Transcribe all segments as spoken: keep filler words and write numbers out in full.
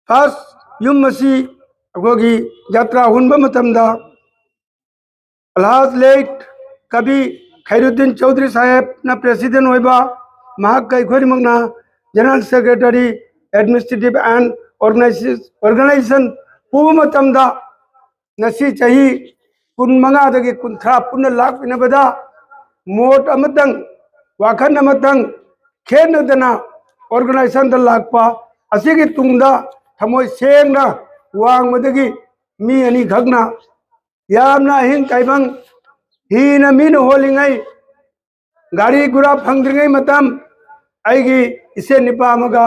First ꯌꯨꯝ ꯑꯁꯤ ꯑꯩꯈꯣꯏꯒꯤ ꯖꯥꯇ꯭ꯔꯥ ꯍꯨꯟꯕ ꯃꯇꯝꯗ ꯑꯜꯍꯥꯖ ꯂꯦꯠ ꯀꯕꯤ ꯈꯩꯔꯨꯗꯤꯟ ꯆꯧꯗ꯭ꯔꯤ ꯁꯥꯍꯦꯕꯅ ꯄ꯭ꯔꯦꯁꯤꯗꯦꯟ ꯑꯣꯏꯕ, ꯃꯍꯥꯛꯀ ꯑꯩꯈꯣꯏꯅꯤꯃꯛꯅ general secretary, administrative and organisation ꯄꯨꯕ ꯃꯇꯝꯗ, ꯉꯁꯤ ꯆꯍꯤ ꯀꯨꯟꯃꯉꯥꯗꯒꯤ ꯀꯨꯟꯊ꯭ꯔꯥ ꯄꯨꯟꯅ ꯂꯥꯛꯃꯤꯟꯅꯕꯗ ꯃꯣꯠ ꯑꯃꯇꯪ, ꯋꯥꯈꯜ ꯑꯃꯇꯪ ꯈꯦꯠꯅꯗꯅ ꯑꯣꯔꯒꯅꯥꯏꯖꯦꯁꯟꯗ ꯂꯥꯛꯄ ꯑꯁꯤꯒꯤ ꯇꯨꯡꯗ ꯊꯃꯣꯏ ꯁꯦꯡꯅ ꯋꯥꯡꯃꯗꯒꯤ ꯃꯤ ꯑꯅꯤꯈꯛꯅ ꯌꯥꯝꯅ ꯑꯍꯤꯡ ꯇꯥꯏꯕꯪ ꯍꯤꯅ ꯃꯤꯅ ꯍꯣꯜꯂꯤꯉꯩ, ꯒꯥꯔꯤ ꯒꯨꯔꯥ ꯐꯪꯗ꯭ꯔꯤꯉꯩ ꯃꯇꯝ, ꯑꯩꯒꯤ ꯏꯆꯦ ꯅꯨꯄꯥ ꯑꯃꯒ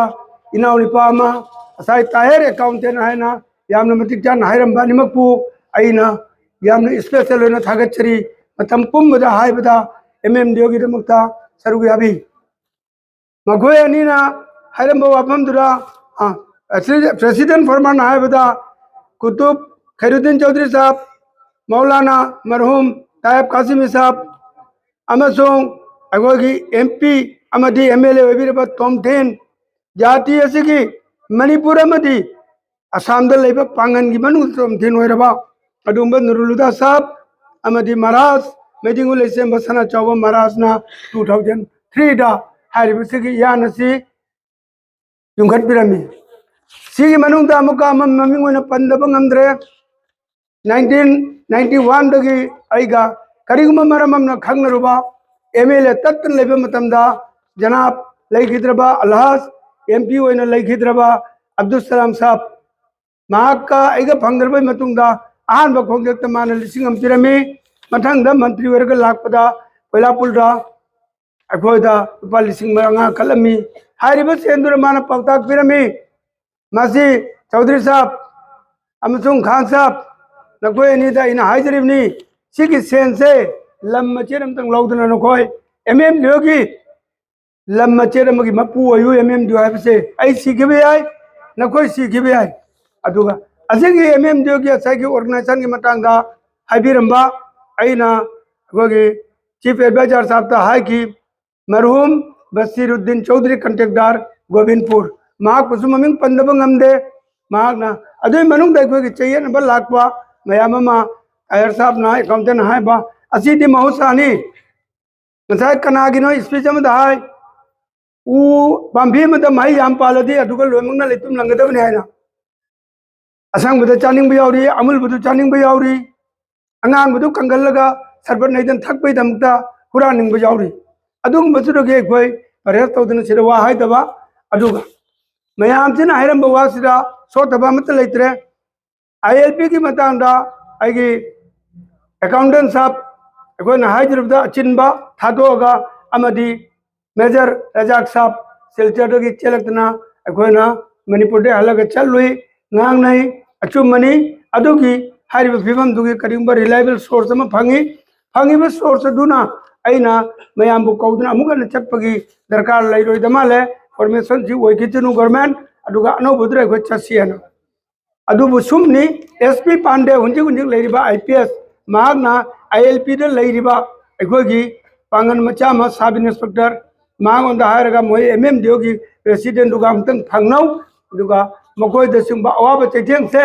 ꯏꯅꯥꯎ ꯅꯨꯄꯥ ꯑꯃ, ꯉꯁꯥꯏ ꯇꯥꯍꯤꯔ ꯑꯦꯀꯥꯎꯟꯇꯦꯟ ꯍꯥꯏꯅ ꯌꯥꯝꯅ ꯃꯇꯤꯛ ꯆꯥꯅ ꯍꯥꯏꯔꯝꯕ ꯑꯅꯤꯃꯛꯄꯨ ꯑꯩꯅ ꯌꯥꯝꯅ ꯏꯁꯄꯦꯁꯦꯜ ꯑꯣꯏꯅ ꯊꯥꯒꯠꯆꯔꯤ꯫ ꯃꯇꯝ ꯄꯨꯝꯕꯗ ꯍꯥꯏꯕꯗ ꯑꯦꯝ ꯑꯦꯝ ꯗꯤ ꯑꯣꯒꯤꯗꯃꯛꯇ ꯁꯔꯨꯛ ꯌꯥꯕꯤ꯫ ꯃꯈꯣꯏ ꯑꯅꯤꯅ ꯍꯥꯏꯔꯝꯕ ꯋꯥꯐꯝꯗꯨꯗ, ꯑ, ꯄ꯭ꯔꯦꯁꯤꯗꯦꯟ ꯐꯣꯔꯃꯔꯅ ꯍꯥꯏꯕꯗ ꯀꯨꯇꯨꯕ ꯈꯩꯔꯨꯗꯤꯟ ꯆꯧꯗ꯭ꯔꯤ ꯁꯥꯍꯕ, ꯃꯧꯂꯥꯅꯥ ꯃꯔꯍꯨꯝ ꯇꯥꯌꯦꯕ ꯀꯥꯁꯤꯃꯤ ꯁꯥꯍꯕ, ꯑꯃꯁꯨꯡ ꯑꯩꯈꯣꯏꯒꯤ ꯑꯦꯝ ꯄꯤ ꯑꯃꯗꯤ ꯑꯦꯝ ꯑꯦꯜ ꯑꯦ ꯑꯣꯏꯕꯤꯔꯕ ꯇꯣꯝꯊꯤꯟ, ꯖꯥꯇꯤ ꯑꯁꯤꯒꯤ ꯃꯅꯤꯄꯨꯔ ꯑꯃꯗꯤ ꯑꯁꯥꯝꯗ ꯂꯩꯕ ꯄꯥꯡꯒꯟꯒꯤ ꯃꯅꯨꯡꯗ ꯇꯣꯝꯊꯤꯟ ꯑꯣꯏꯔꯕ ꯑꯗꯨꯒꯨꯝꯕ ꯅꯨꯔꯨꯂꯨꯗꯥ ꯁꯥꯍꯕ ꯑꯃꯗꯤ ꯃꯍꯥꯔꯥꯖ ꯃꯩꯗꯤꯡꯒꯨ ꯂꯩꯁꯦꯝꯕ ꯁꯅꯥꯆꯥꯎꯕ ꯃꯍꯥꯔꯥꯖꯅ ꯇꯨ ꯊꯥꯎꯖꯟ ꯊ꯭ꯔꯤꯗ ꯍꯥꯏꯔꯤꯕꯁꯤꯒꯤ ꯌꯥꯟ ꯑꯁꯤ ꯌꯨꯝꯈꯠꯄꯤꯔꯝꯃꯤ꯫ ꯁꯤꯒꯤ ꯃꯅꯨꯡꯗ ꯑꯃꯨꯛꯀ ꯑꯃ ꯃꯃꯤꯡ ꯑꯣꯏꯅ ꯄꯟꯗꯕ ꯉꯝꯗ꯭ꯔꯦ꯫ ꯅꯥꯏꯟꯇꯤꯟ ꯅꯥꯏꯟꯇꯤ ꯋꯥꯟꯗꯒꯤ ꯑꯩꯒ ꯀꯔꯤꯒꯨꯝꯕ ꯃꯔꯝ ꯑꯃꯅ ꯈꯪꯅꯔꯨꯕ ꯑꯦꯝ ꯑꯦꯜ ꯑꯦ ꯇꯠꯇꯅ ꯂꯩꯕ ꯃꯇꯝꯗ ꯖꯅꯥꯕ ꯂꯩꯈꯤꯗ꯭ꯔꯕ ꯑꯜꯍꯥꯖ ꯑꯦꯝ ꯄꯤ ꯑꯣꯏꯅ ꯂꯩꯈꯤꯗ꯭ꯔꯕ ꯑꯕꯗꯨꯜ ꯁꯂꯥꯝ ꯁꯥꯍꯕ, ꯃꯍꯥꯛꯀ ꯑꯩꯒ ꯐꯪꯅꯔꯕꯒꯤ ꯃꯇꯨꯡꯗ ꯑꯍꯥꯟꯕ ꯈꯣꯡꯆꯠꯇ ꯃꯥꯅ ꯂꯤꯁꯤꯡ ꯑꯃ ꯄꯤꯔꯝꯃꯤ꯫ ꯃꯊꯪꯗ ꯃꯟꯇ꯭ꯔꯤ ꯑꯣꯏꯔꯒ ꯂꯥꯛꯄꯗ ꯀꯣꯏꯂꯥꯄꯨꯔꯗ ꯑꯩꯈꯣꯏꯗ ꯂꯨꯄꯥ ꯂꯤꯁꯤꯡ ꯃꯉꯥ ꯀꯠꯂꯝꯃꯤ꯫ ꯍꯥꯏꯔꯤꯕ ꯁꯦꯟꯗꯨꯅ ꯃꯥꯅ ꯄꯥꯎꯇꯥꯛ ꯄꯤꯔꯝꯃꯤ, "ꯃꯁꯤ ꯆꯧꯗ꯭ꯔꯤ ꯁꯥꯍꯕ ꯑꯃꯁꯨꯡ ꯈꯥꯟ ꯁꯥꯍꯕ, ꯅꯈꯣꯏ ꯑꯅꯤꯗ ꯑꯩꯅ ꯍꯥꯏꯖꯔꯤꯕꯅꯤ, ꯁꯤꯒꯤ ꯁꯦꯟꯁꯦ ꯂꯝ ꯃꯆꯦꯠ ꯑꯃꯇꯪ ꯂꯧꯗꯅ ꯅꯈꯣꯏ ꯑꯦꯝ ꯑꯦꯝ ꯗꯤ ꯑꯣꯒꯤ ꯂꯝ ꯃꯆꯦꯠ ꯑꯃꯒꯤ ꯃꯄꯨ ꯑꯣꯏꯌꯨ꯫ ꯑꯦꯝ ꯑꯦꯝ ꯗꯤ ꯑꯣ ꯍꯥꯏꯕꯁꯦ ꯑꯩ ꯁꯤꯈꯤꯕ ꯌꯥꯏ, ꯅꯈꯣꯏ ꯁꯤꯈꯤꯕ ꯌꯥꯏ"꯫ ꯑꯗꯨꯒ ꯑꯁꯤꯒꯤ ꯑꯦꯝ ꯑꯦꯝ ꯗꯤ ꯑꯣꯒꯤ ꯉꯁꯥꯏꯒꯤ ꯑꯣꯔꯒꯅꯥꯏꯖꯦꯁꯟꯒꯤ ꯃꯇꯥꯡꯗ ꯍꯥꯏꯕꯤꯔꯝꯕ ꯑꯩꯅ ꯑꯩꯈꯣꯏꯒꯤ ꯆꯤꯐ ꯑꯦꯗꯚꯥꯏꯖꯔ ꯁꯥꯍꯕꯇ ꯍꯥꯏꯈꯤ, ꯃꯔꯍꯨꯝ ꯕꯁꯤꯔꯨꯗꯤꯟ ꯆꯧꯗ꯭ꯔꯤ, ꯀꯟꯇ꯭ꯔꯦꯛꯇꯔ, ꯒꯣꯕꯤꯟꯄꯨꯔ, ꯃꯍꯥꯛꯄꯨꯁꯨ ꯃꯃꯤꯡ ꯄꯟꯗꯕ ꯉꯝꯗꯦ꯫ ꯃꯍꯥꯛꯅ꯫ ꯑꯗꯨꯒꯤ ꯃꯅꯨꯡꯗ ꯑꯩꯈꯣꯏꯒꯤ ꯆꯌꯦꯠꯅꯕ ꯂꯥꯛꯄ ꯃꯌꯥꯝ ꯑꯃ, ꯑꯌꯔ ꯁꯥꯍꯕꯅ, ꯑꯦꯀꯥꯎꯟꯇꯦꯟ ꯍꯥꯏꯕ, ꯑꯁꯤꯗꯤ ꯃꯍꯧꯁꯥꯅꯤ꯫ ꯉꯁꯥꯏ ꯀꯅꯥꯒꯤꯅꯣ ꯁ꯭ꯄꯤꯆ ꯑꯃꯗ ꯍꯥꯏ, "ꯎ ꯄꯥꯝꯕꯤ ꯑꯃꯗ ꯃꯍꯩ ꯌꯥꯝ ꯄꯥꯜꯂꯗꯤ ꯑꯗꯨꯒ ꯂꯣꯏꯅꯃꯛꯅ ꯂꯩꯇꯨꯝ ꯂꯪꯒꯗꯕꯅꯤ" ꯍꯥꯏꯅ꯫ ꯑꯁꯪꯕꯗ ꯆꯥꯅꯤꯡꯕ ꯌꯥꯎꯔꯤ, ꯑꯃꯨꯜꯕꯗꯨ ꯆꯥꯅꯤꯡꯕ ꯌꯥꯎꯔꯤ, ꯑꯉꯥꯡꯕꯗꯨ ꯀꯪꯍꯜꯂꯒ ꯁꯔꯕꯠ ꯅꯩꯗꯅ ꯊꯛꯄꯒꯤꯗꯃꯛꯇ ꯍꯨꯔꯥꯟꯅꯤꯡꯕ ꯌꯥꯎꯔꯤ꯫ ꯑꯗꯨꯒꯨꯝꯕꯗꯨꯗꯒꯤ ꯑꯩꯈꯣꯏ ꯄꯔꯍꯦꯖ ꯇꯧꯗꯅ ꯁꯤꯗ ꯋꯥ ꯍꯥꯏꯗꯕ꯫ ꯑꯗꯨꯒ ꯃꯌꯥꯝꯁꯤꯅ ꯍꯥꯏꯔꯝꯕ ꯋꯥꯁꯤꯗ ꯁꯣꯠꯇꯕ ꯑꯃꯠꯇ ꯂꯩꯇ꯭ꯔꯦ꯫ ꯑꯥꯏ ꯑꯦꯜ ꯄꯤꯒꯤ ꯃꯇꯥꯡꯗ ꯑꯩꯒꯤ ꯑꯦꯀꯥꯎꯟꯇꯦꯟ ꯁꯥꯍꯕ, ꯑꯩꯈꯣꯏꯅ ꯍꯥꯏꯖꯔꯕꯗ ꯑꯆꯤꯟꯕ ꯊꯥꯗꯣꯛꯑꯒ ꯑꯃꯗꯤ ꯃꯦꯖꯔ ꯔꯖꯥꯛ ꯁꯥꯍꯕ ꯁꯤꯜꯆꯔꯗꯒꯤ ꯆꯦꯜꯂꯛꯇꯅ ꯑꯩꯈꯣꯏꯅ ꯃꯅꯤꯄꯨꯔꯗ ꯍꯜꯂꯒ ꯆꯠꯂꯨꯏ, ꯉꯥꯡꯅꯩ, ꯑꯆꯨꯝꯕꯅꯤ꯫ ꯑꯗꯨꯒꯤ ꯍꯥꯏꯔꯤꯕ ꯐꯤꯕꯝꯗꯨꯒꯤ ꯀꯔꯤꯒꯨꯝꯕ ꯔꯤꯂꯥꯏꯕꯜ ꯁꯣꯔꯁ ꯑꯃ ꯐꯪꯉꯤ꯫ ꯐꯪꯉꯤꯕ ꯁꯣꯔꯁ ꯑꯗꯨꯅ ꯑꯩꯅ ꯃꯌꯥꯝꯕꯨ ꯀꯧꯗꯨꯅ ꯑꯃꯨꯛ ꯍꯟꯅ ꯆꯠꯄꯒꯤ ꯗꯔꯀꯥꯔ ꯂꯩꯔꯣꯏꯗ ꯃꯥꯜꯂꯦ, ꯐꯣꯔꯃꯦꯁꯟꯁꯤ ꯑꯣꯏꯈꯤꯁꯅꯨ ꯒꯣꯔꯃꯦꯟ, ꯑꯗꯨꯒ ꯑꯅꯧꯕꯗꯨꯗ ꯑꯩꯈꯣꯏ ꯆꯠꯁꯤ ꯍꯥꯏꯅ꯫ ꯑꯗꯨꯕꯨ ꯁꯨꯝꯅꯤ, ꯑꯦꯁ ꯄꯤ ꯄꯥꯟꯗꯦ, ꯍꯧꯖꯤꯛ ꯍꯧꯖꯤꯛ ꯂꯩꯔꯤꯕ ꯑꯥꯏ ꯄꯤ ꯑꯦꯁ, ꯃꯍꯥꯛꯅ ꯑꯥꯏ ꯑꯦꯜ ꯄꯤꯗ ꯂꯩꯔꯤꯕ ꯑꯩꯈꯣꯏꯒꯤ ꯄꯥꯡꯒꯜ ꯃꯆꯥ ꯑꯃ, ꯁꯕ ꯏꯟꯁꯄꯦꯛꯇꯔ, ꯃꯉꯣꯟꯗ ꯍꯥꯏꯔꯒ ꯃꯣꯏ ꯑꯦꯝ ꯑꯦꯝ ꯗꯤ ꯑꯣꯒꯤ ꯄ꯭ꯔꯦꯁꯤꯗꯦꯟꯗꯨꯒ ꯑꯃꯨꯛꯇꯪ ꯐꯪꯅꯧ, ꯑꯗꯨꯒ ꯃꯈꯣꯏꯗꯁꯨꯝꯕ ꯑꯋꯥꯕ ꯆꯩꯊꯦꯡꯁꯦ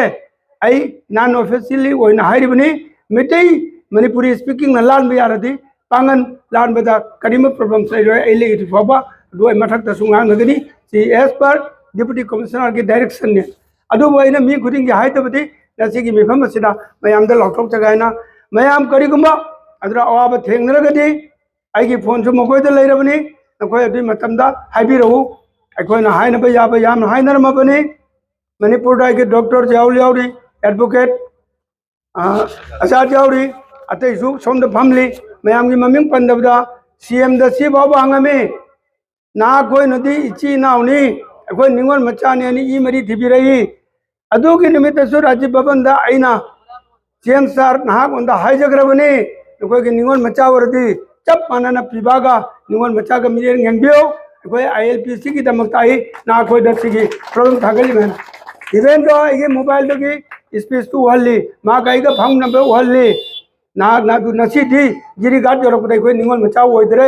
ꯑꯩ ꯅꯟ ꯑꯣꯐꯤꯁꯤꯌꯦꯜꯂꯤ ꯑꯣꯏꯅ ꯍꯥꯏꯔꯤꯕꯅꯤ, ꯃꯤꯇꯩ ꯃꯅꯤꯄꯨꯔꯤ ꯁ꯭ꯄꯤꯀꯤꯡꯅ ꯂꯥꯟꯕ ꯌꯥꯔꯗꯤ ꯄꯥꯡꯒꯜ ꯂꯥꯟꯕꯗ ꯀꯔꯤꯝꯕ ꯄ꯭ꯔꯣꯕ꯭ꯂꯦꯝꯁꯨ ꯂꯩꯔꯣꯏ꯫ ꯑꯩ ꯂꯩꯔꯤ ꯐꯥꯎꯕ ꯑꯗꯨ ꯑꯩ ꯃꯊꯛꯇꯁꯨ ꯉꯥꯡꯅꯒꯅꯤ꯫ C S per deputy ꯀꯃꯤꯁꯅꯔꯒꯤ ꯗꯥꯏꯔꯦꯛꯁꯟꯅꯤ꯫ ꯑꯗꯨꯕꯨ ꯑꯩꯅ ꯃꯤ ꯈꯨꯗꯤꯡꯒꯤ ꯍꯥꯏꯗꯕꯗꯤ ꯉꯁꯤꯒꯤ ꯃꯤꯐꯝ ꯑꯁꯤꯗ ꯃꯌꯥꯝꯗ ꯂꯥꯎꯊꯣꯛꯆꯒꯦ ꯍꯥꯏꯅ, ꯃꯌꯥꯝ ꯀꯔꯤꯒꯨꯝꯕ ꯑꯗꯨꯗ ꯑꯋꯥꯕ ꯊꯦꯡꯅꯔꯒꯗꯤ ꯑꯩꯒꯤ ꯐꯣꯟꯁꯨ ꯃꯈꯣꯏꯗ ꯂꯩꯔꯕꯅꯤ, ꯅꯈꯣꯏ ꯑꯗꯨꯒꯤ ꯃꯇꯝꯗ ꯍꯥꯏꯕꯤꯔꯛꯎ꯫ ꯑꯩꯈꯣꯏꯅ ꯍꯥꯏꯅꯕ ꯌꯥꯕ ꯌꯥꯝꯅ ꯍꯥꯏꯅꯔꯝꯃꯕꯅꯤ꯫ ꯃꯅꯤꯄꯨꯔꯗ ꯑꯩꯒꯤ ꯗꯣꯛꯇꯔ ꯖꯤꯌꯥꯎ ꯌꯥꯎꯔꯤ, ꯑꯦꯗꯚꯣꯀꯦꯠ, ꯑ, ꯑꯆꯥ ꯌꯥꯎꯔꯤ, ꯑꯇꯩꯁꯨ ꯁꯣꯝꯗ ꯐꯝꯂꯤ꯫ ꯃꯌꯥꯝꯒꯤ ꯃꯃꯤꯡ ꯄꯟꯗꯕꯗ ꯁꯤ ꯑꯦꯝꯗ ꯁꯤ ꯐꯥꯎꯕ ꯍꯪꯉꯝꯃꯤ, "ꯅꯍꯥꯛꯈꯣꯏꯅꯗꯤ ꯏꯆꯤꯜ ꯏꯅꯥꯎꯅꯤ, ꯑꯩꯈꯣꯏ ꯅꯤꯉꯣꯜ ꯃꯆꯥꯅꯤ" ꯍꯥꯏꯅ ꯏ ꯃꯔꯤ ꯊꯤꯕꯤꯔꯛꯏ꯫ ꯑꯗꯨꯒꯤ ꯅꯨꯃꯤꯠꯇꯁꯨ ꯔꯥꯖꯤꯕ ꯚꯕꯟꯗ ꯑꯩꯅ, "ꯁꯤ ꯑꯦꯝ ꯁꯥꯔ, ꯅꯍꯥꯛꯉꯣꯟꯗ ꯍꯥꯏꯖꯈ꯭ꯔꯕꯅꯤ, ꯅꯈꯣꯏꯒꯤ ꯅꯤꯉꯣꯜ ꯃꯆꯥ ꯑꯣꯏꯔꯗꯤ ꯆꯞ ꯃꯥꯟꯅꯅ ꯄꯤꯕꯥꯒ ꯅꯤꯉꯣꯜ ꯃꯆꯥꯒ ꯃꯤꯠꯌꯦꯡ ꯌꯦꯡꯕꯤꯌꯨ, ꯑꯩꯈꯣꯏ ꯑꯥꯏ ꯑꯦꯜ ꯄꯤ ꯁꯤꯒꯤꯗꯃꯛꯇ ꯑꯩ ꯅꯈꯣꯏꯗ ꯁꯤꯒꯤ ꯄ꯭ꯔꯣꯕ꯭ꯂꯦꯝ ꯊꯥꯒꯠꯂꯤꯕꯅꯤ"꯫ ꯏꯚꯦꯟꯗꯣ ꯑꯩꯒꯤ ꯃꯣꯕꯥꯏꯜꯗꯒꯤ ꯁ꯭ꯄꯤꯆꯇꯨ ꯎꯍꯜꯂꯤ, ꯃꯍꯥꯛ ꯑꯩꯒ ꯐꯝꯅꯕ ꯎꯍꯜꯂꯤ꯫ ꯅꯍꯥꯛꯅ ꯑꯗꯨ ꯉꯁꯤꯗꯤ ꯖꯤꯔꯤꯒꯥꯠ ꯌꯧꯔꯛꯄꯗ ꯑꯩꯈꯣꯏ ꯅꯤꯉꯣꯜ ꯃꯆꯥ ꯑꯣꯏꯗ꯭ꯔꯦ,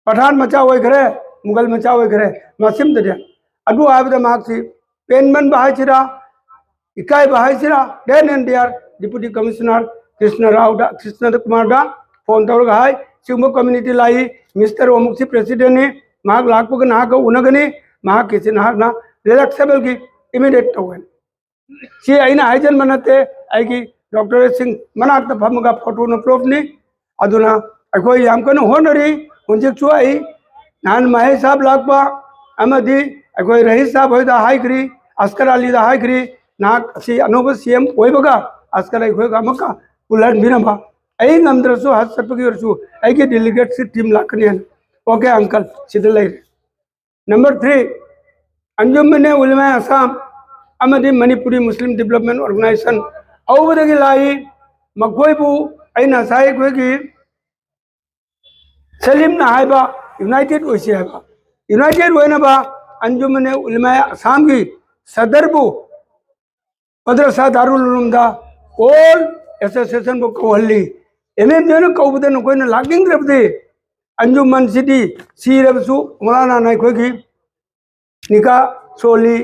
ꯄꯊꯥꯟ ꯃꯆꯥ ꯑꯣꯏꯈ꯭ꯔꯦ, ꯃꯨꯒꯜ ꯃꯆꯥ ꯑꯣꯏꯈ꯭ꯔꯦ꯫ ꯃꯁꯤꯝꯗꯗꯤ ꯑꯗꯨ ꯍꯥꯏꯕꯗ ꯃꯍꯥꯛꯁꯤ ꯄꯦꯟꯃꯟꯕ ꯍꯥꯏꯁꯤꯔꯥ, ꯏꯀꯥꯏꯕ ꯍꯥꯏꯁꯤꯔꯥ, then and there Deputy Commissioner Krishna Rao, Krishna ꯀꯨꯃꯥꯔꯗ ꯐꯣꯟ ꯇꯧꯔꯒ ꯍꯥꯏ, "ꯁꯤꯒꯨꯝꯕ ꯀꯝꯃ꯭ꯌꯨꯅꯤꯇꯤ ꯂꯥꯛꯏ, ꯃꯤꯁꯇꯔ ꯑꯃꯨꯛꯁꯤ ꯄ꯭ꯔꯦꯁꯤꯗꯦꯟꯅꯤ, ꯃꯍꯥꯛ ꯂꯥꯛꯄꯒ ꯅꯍꯥꯛꯀ ꯎꯅꯒꯅꯤ, ꯃꯍꯥꯛꯀꯤꯁꯤ ꯅꯍꯥꯛꯅ ꯔꯤꯂꯦꯛꯁꯦꯕꯜꯒꯤ ꯏꯃꯤꯗꯤꯌꯦꯠ ꯇꯧꯒꯅꯤ"꯫ ꯁꯤ ꯑꯩꯅ ꯍꯥꯏꯖꯟꯕ ꯅꯠꯇꯦ, ꯑꯩꯒꯤ ꯗꯣꯛꯇꯔꯦꯠꯁꯤꯡ ꯃꯅꯥꯛꯇ ꯐꯝꯃꯒ ꯐꯣꯇꯣꯅ ꯄ꯭ꯔꯨꯐꯅꯤ꯫ ꯑꯗꯨꯅ ꯑꯩꯈꯣꯏ ꯌꯥꯝ ꯀꯟꯅ ꯍꯣꯠꯅꯔꯤ꯫ ꯍꯧꯖꯤꯛꯁꯨ ꯑꯩ ꯅꯍꯥꯟ ꯃꯍꯦꯁ ꯁꯥꯍꯕ ꯂꯥꯛꯄ ꯑꯃꯗꯤ ꯑꯩꯈꯣꯏ ꯔꯍꯤꯁ ꯁꯥꯍꯕ ꯍꯣꯏꯗ ꯍꯥꯏꯈ꯭ꯔꯤ, ꯑꯁꯀꯔ ꯑꯂꯤꯗ ꯍꯥꯏꯈ꯭ꯔꯤ, ꯅꯍꯥꯛ ꯑꯁꯤ ꯑꯅꯧꯕ ꯁꯤ ꯑꯦꯝ ꯑꯣꯏꯕꯒ ꯑꯁꯀꯔ ꯑꯩꯈꯣꯏꯒ ꯑꯃꯨꯛꯀ ꯄꯨꯜꯍꯟꯕꯤꯅꯕ꯫ ꯑꯩ ꯉꯝꯗ꯭ꯔꯁꯨ ꯍꯖ ꯆꯠꯄꯒꯤ ꯑꯣꯏꯔꯁꯨ ꯑꯩꯒꯤ ꯗꯦꯂꯤꯒꯦꯠꯁꯤ ꯇꯤꯝ ꯂꯥꯛꯀꯅꯤ ꯍꯥꯏꯅ꯫ ꯑꯣꯀꯦ ꯑꯪꯀꯜ, ꯁꯤꯗ ꯂꯩꯔꯦ꯫ ꯅꯝꯕꯔ ꯊ꯭ꯔꯤ, ꯑꯟꯖꯨꯃꯟ ꯎꯂꯃꯥ ꯑꯁꯥꯝ ꯑꯃꯗꯤ ꯃꯅꯤꯄꯨꯔꯤ ꯃꯨꯁꯂꯤꯝ ꯗꯤꯕꯂꯞꯃꯦꯟ ꯑꯣꯔꯒꯅꯥꯏꯖꯦꯁꯟ ꯍꯧꯕꯗꯒꯤ ꯂꯥꯛꯏ꯫ ꯃꯈꯣꯏꯕꯨ ꯑꯩꯅ ꯉꯁꯥꯏ ꯑꯩꯈꯣꯏꯒꯤ ꯁꯂꯤꯝꯅ ꯍꯥꯏꯕ ꯌꯨꯅꯥꯏꯇꯦꯠ ꯑꯣꯏꯁꯤ ꯍꯥꯏꯕ, ꯌꯨꯅꯥꯏꯇꯦꯠ ꯑꯣꯏꯅꯕ ꯑꯟꯖꯨꯃꯟ ꯎꯂꯃꯥ ꯑꯁꯥꯝꯒꯤ ꯁꯗꯔꯕꯨ ꯃꯗ꯭ꯔꯁꯥ ꯗꯥꯔꯨꯜ ꯎꯂꯨꯝꯗ ꯑꯣꯜ ꯑꯦꯁꯣꯁꯤꯌꯦꯁꯟꯕꯨ ꯀꯧꯍꯜꯂꯤ꯫ ꯑꯦꯝ ꯑꯦꯝ ꯗꯦꯅ ꯀꯧꯕꯗ ꯅꯈꯣꯏꯅ ꯂꯥꯛꯅꯤꯡꯗ꯭ꯔꯕꯗꯤ ꯑꯟꯖꯨꯃꯟꯁꯤꯗꯤ ꯁꯤꯔꯕꯁꯨ ꯃꯧꯂꯥꯅꯥꯅ ꯑꯩꯈꯣꯏꯒꯤ ꯅꯤꯀꯥ ꯁꯣꯜꯂꯤ,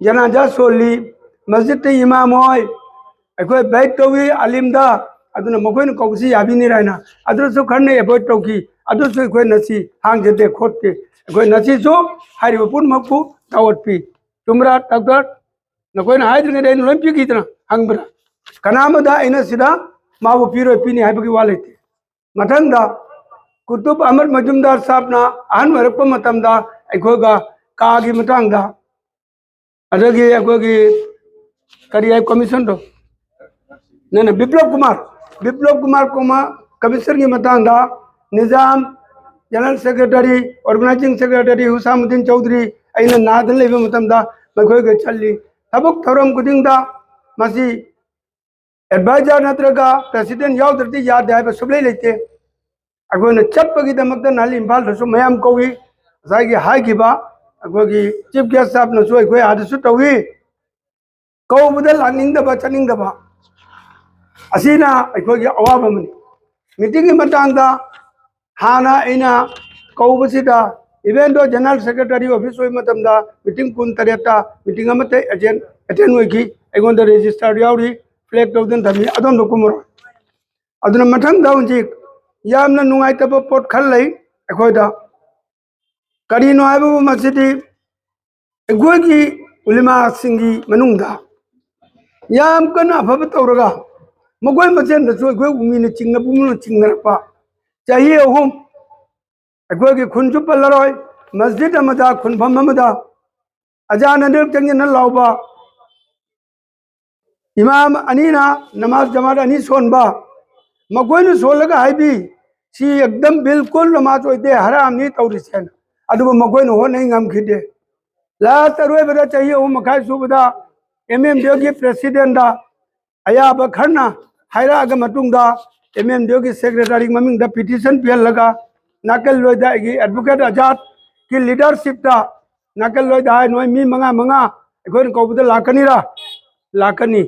ꯖꯅꯥꯖꯥ ꯁꯣꯜꯂꯤ, ꯃꯁꯖꯤꯠꯇ ꯏꯃꯥꯝ ꯍꯣꯏ, ꯑꯩꯈꯣꯏ ꯕꯦꯠ ꯇꯧꯏ ꯑꯂꯤꯝꯗ, ꯑꯗꯨꯅ ꯃꯈꯣꯏꯅ ꯀꯧꯕꯁꯤ ꯌꯥꯕꯤꯅꯤꯔ ꯍꯥꯏꯅ꯫ ꯑꯗꯨꯁꯨ ꯈꯔꯅ ꯑꯦꯚꯣꯏꯗ ꯇꯧꯈꯤ꯫ ꯑꯗꯨꯁꯨ ꯑꯩꯈꯣꯏ ꯉꯁꯤ ꯍꯥꯡꯖꯗꯦ ꯈꯣꯠꯇꯦ꯫ ꯑꯩꯈꯣꯏ ꯉꯁꯤꯁꯨ ꯍꯥꯏꯔꯤꯕ ꯄꯨꯝꯅꯃꯛꯄꯨ ꯗꯥꯋꯠ ꯄꯤ꯫ ꯆꯨꯝꯕ꯭ꯔꯥ ꯗꯥꯛꯇꯔ? ꯅꯈꯣꯏꯅ ꯍꯥꯏꯗ꯭ꯔꯤꯉꯩꯗ ꯑꯩꯅ ꯂꯣꯏ ꯄꯤꯈꯤꯗꯅ ꯍꯪꯕ꯭ꯔꯥ? ꯀꯅꯥꯃꯗ ꯑꯩꯅ ꯁꯤꯗ ꯃꯥꯕꯨ ꯄꯤꯔꯣꯏ ꯄꯤꯅꯤ ꯍꯥꯏꯕꯒꯤ ꯋꯥ ꯂꯩꯇꯦ꯫ ꯃꯊꯪꯗ ꯀꯨꯇꯨꯕ ꯑꯍꯃꯗ ꯃꯖꯨꯝꯗꯥꯔ ꯁꯥꯍꯕꯅ ꯑꯍꯟ ꯑꯣꯏꯔꯛꯄ ꯃꯇꯝꯗ ꯑꯩꯈꯣꯏꯒ ꯀꯥꯒꯤ ꯃꯇꯥꯡꯗ, ꯑꯗꯒꯤ ꯑꯩꯈꯣꯏꯒꯤ ꯀꯔꯤ ꯍꯥꯏ ꯀꯃꯤꯁꯟꯗꯣ, ꯅꯪꯅ ꯕꯤꯄ꯭ꯂꯕ ꯀꯨꯃꯥꯔ, ꯕꯤꯄ꯭ꯂꯕ ꯀꯨꯃꯥꯔ ꯀꯣꯃꯥ ꯀꯃꯤꯁꯟꯒꯤ ꯃꯇꯥꯡꯗ Nizam, general secretary, organising secretary Husamuddin Chowdhury, ꯑꯩꯅ ꯅꯥꯗ ꯂꯩꯕ ꯃꯇꯝꯗ ꯃꯈꯣꯏꯒ ꯆꯠꯂꯤ꯫ ꯊꯕꯛ ꯊꯧꯔꯝ ꯈꯨꯗꯤꯡꯗ ꯃꯁꯤ ꯑꯦꯗꯚꯥꯏꯖꯔ ꯅꯠꯇ꯭ꯔꯒ ꯄ꯭ꯔꯦꯁꯤꯗꯦꯟ ꯌꯥꯎꯗ꯭ꯔꯗꯤ ꯌꯥꯗꯦ ꯍꯥꯏꯕ ꯁꯨꯛꯂꯩ ꯂꯩꯇꯦ꯫ ꯑꯩꯈꯣꯏꯅ ꯆꯠꯄꯒꯤꯗꯃꯛꯇ ꯅꯍꯥꯟ ꯏꯝꯐꯥꯜꯗꯁꯨ ꯃꯌꯥꯝ ꯀꯧꯏ꯫ ꯉꯁꯥꯏꯒꯤ ꯍꯥꯏꯈꯤꯕ ꯑꯩꯈꯣꯏꯒꯤ ꯆꯤꯐ ꯒꯦꯁ ꯁꯥꯍꯕꯅꯁꯨ ꯑꯩꯈꯣꯏ ꯑꯥꯗꯁꯨ ꯇꯧꯏ꯫ ꯀꯧꯕꯗ ꯂꯥꯛꯅꯤꯡꯗꯕ, ꯆꯠꯅꯤꯡꯗꯕ ꯑꯁꯤꯅ ꯑꯩꯈꯣꯏꯒꯤ ꯑꯋꯥꯕ ꯑꯃꯅꯤ꯫ ꯃꯤꯇꯤꯡꯒꯤ ꯃꯇꯥꯡꯗ ꯍꯥꯟꯅ ꯑꯩꯅ ꯀꯧꯕꯁꯤꯗ Even though general secretary office ꯑꯣꯏꯕ ꯃꯇꯝꯗ meeting ꯀꯨꯟ ꯇꯔꯦꯠꯇ meeting ꯑꯃꯠꯇ attend ꯑꯣꯏꯈꯤ꯫ ꯑꯩꯉꯣꯟꯗ register ꯌꯥꯎꯔꯤ, flag ꯇꯧꯗꯨꯅ ꯊꯝꯃꯤ, ꯑꯗꯣꯝꯗ ꯀꯨꯝꯃꯔꯣꯏ꯫ ꯑꯗꯨꯅ ꯃꯊꯪꯗ ꯍꯧꯖꯤꯛ ꯌꯥꯝꯅ ꯅꯨꯡꯉꯥꯏꯇꯕ ꯄꯣꯠ ꯈꯔ ꯂꯩ ꯑꯩꯈꯣꯏꯗ꯫ ꯀꯔꯤꯅꯣ ꯍꯥꯏꯕꯕꯨ, ꯃꯁꯤꯗꯤ ꯑꯩꯈꯣꯏꯒꯤ ꯎꯂꯤꯃꯥꯁꯤꯡꯒꯤ ꯃꯅꯨꯡꯗ ꯌꯥꯝ ꯀꯟꯅ ꯑꯐꯕ ꯇꯧꯔꯒ, ꯃꯈꯣꯏ ꯃꯁꯦꯟꯗꯁꯨ ꯑꯩꯈꯣꯏ ꯎꯃꯤꯅ ꯆꯤꯡꯅꯕꯒꯨꯝꯅ ꯆꯤꯡꯅꯔꯛꯄ꯫ ꯆꯍꯤ ꯑꯍꯨꯝ ꯑꯩꯈꯣꯏꯒꯤ ꯈꯨꯟꯁꯨ ꯄꯜꯂꯔꯣꯏ, ꯃꯁꯖꯤꯗ ꯑꯃꯗ, ꯈꯨꯟꯐꯝ ꯑꯃꯗ ꯑꯖꯥꯟ ꯑꯅꯤꯔꯛ ꯆꯪꯁꯤꯟꯅ ꯂꯥꯎꯕ, ꯏꯃꯥꯝ ꯑꯅꯤꯅ ꯅꯃꯥꯖ ꯖꯃꯥꯠ ꯑꯅꯤ ꯁꯣꯟꯕ, ꯃꯈꯣꯏꯅ ꯁꯣꯜꯂꯒ ꯍꯥꯏꯕꯤ, "ꯁꯤ ꯑꯦꯛꯗꯝ ꯕꯤꯜꯀꯨꯜ ꯅꯃꯥꯖ ꯑꯣꯏꯗꯦ, ꯍꯔꯥꯝꯅꯤ ꯇꯧꯔꯤꯁꯦꯅ"꯫ ꯑꯗꯨꯕꯨ ꯃꯈꯣꯏꯅ ꯍꯣꯠꯅꯩ, ꯉꯝꯈꯤꯗꯦ꯫ Last ꯑꯔꯣꯏꯕꯗ, ꯆꯍꯤ ꯑꯍꯨꯝ ꯃꯈꯥꯏ ꯁꯨꯕꯗ, M M D Oꯒꯤ presidentꯗ ꯑꯌꯥꯕ ꯈꯔꯅ ꯍꯥꯏꯔꯛꯑꯒ ꯃꯇꯨꯡꯗ, M M D Oꯒꯤ secretary ꯃꯃꯤꯡꯗ petition ꯄꯤꯍꯜꯂꯒ, ꯅꯥꯀꯜꯂꯣꯏꯗ ꯑꯩꯒꯤ advocate ꯑꯖꯥꯗꯀꯤ leadershipꯇ, ꯅꯥꯀꯜꯂꯣꯏꯗ ꯍꯥꯏ, "ꯅꯣꯏ ꯃꯤ ꯃꯉꯥ, ꯃꯉꯥ ꯑꯩꯈꯣꯏꯅ ꯀꯧꯕꯗ ꯂꯥꯛꯀꯅꯤꯔꯥ?" "ꯂꯥꯛꯀꯅꯤ꯫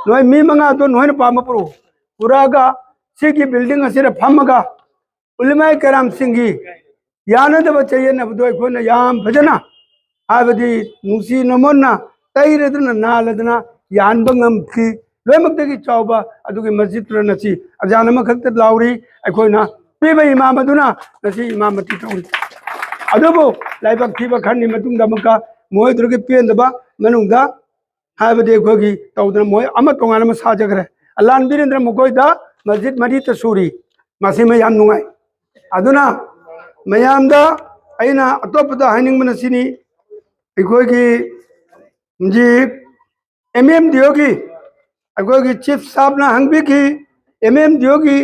ꯅꯣꯏ ꯃꯤ ꯃꯉꯥꯗꯣ ꯅꯣꯏꯅ ꯄꯥꯝꯕ ꯄꯨꯔꯛꯎ"꯫ ꯄꯨꯔꯛꯑꯒ ꯁꯤꯒꯤ building ꯑꯁꯤꯗ ꯐꯝꯃꯒ ꯎꯂꯤꯃꯥꯏ ꯀꯔꯥꯝꯁꯤꯡꯒꯤ ꯌꯥꯅꯗꯕ ꯆꯌꯦꯠꯅꯕꯗꯣ ꯑꯩꯈꯣꯏꯅ ꯌꯥꯝ ꯐꯖꯅ, ꯍꯥꯏꯕꯗꯤ ꯅꯨꯡꯁꯤ ꯅꯃꯣꯟꯅ ꯇꯩꯔꯗꯨꯅ ꯅꯥꯜꯂꯗꯨꯅ ꯌꯥꯍꯟꯕ ꯉꯝꯈꯤ꯫ ꯂꯣꯏꯅꯃꯛꯇꯒꯤ ꯆꯥꯎꯕ ꯑꯗꯨꯒꯤ ꯃꯁꯖꯤꯗꯇꯨꯅ ꯉꯁꯤ ꯑꯖꯥꯟ ꯑꯃꯈꯛꯇ ꯂꯥꯎꯔꯤ꯫ ꯑꯩꯈꯣꯏꯅ ꯄꯤꯕ ꯏꯃꯥꯝ ꯑꯗꯨꯅ ꯉꯁꯤ ꯏꯃꯥꯃꯇꯤ ꯇꯧꯔꯤ꯫ ꯑꯗꯨꯕꯨ ꯂꯥꯏꯕꯛ ꯊꯤꯕ ꯈꯔꯅꯤ ꯃꯇꯨꯡꯗ ꯑꯃꯨꯛꯀ ꯃꯣꯏꯗꯨꯒꯤ ꯄꯦꯟꯗꯕ ꯃꯅꯨꯡꯗ, ꯍꯥꯏꯕꯗꯤ ꯑꯩꯈꯣꯏꯒꯤ ꯇꯧꯗꯅ ꯃꯣꯏ ꯑꯃ ꯇꯣꯉꯥꯟꯅ ꯑꯃ ꯁꯥꯖꯈ꯭ꯔꯦ꯫ ꯑꯂꯥꯟ ꯕꯤꯔꯦꯟꯗ꯭ꯔ ꯃꯈꯣꯏꯗ ꯃꯁꯖꯤꯗ ꯃꯔꯤꯇ ꯁꯨꯔꯤ꯫ ꯃꯁꯤꯃ ꯌꯥꯝ ꯅꯨꯡꯉꯥꯏ꯫ ꯑꯗꯨꯅ ꯃꯌꯥꯝꯗ ꯑꯩꯅ ꯑꯇꯣꯞꯄꯗ ꯍꯥꯏꯅꯤꯡꯕꯅ ꯁꯤꯅꯤ, ꯑꯩꯈꯣꯏꯒꯤ ꯍꯧꯖꯤꯛ M M D Oꯒꯤ ꯑꯩꯈꯣꯏꯒꯤ chief ꯁꯥꯍꯕꯅ ꯍꯪꯕꯤꯈꯤ, M M D Oꯒꯤ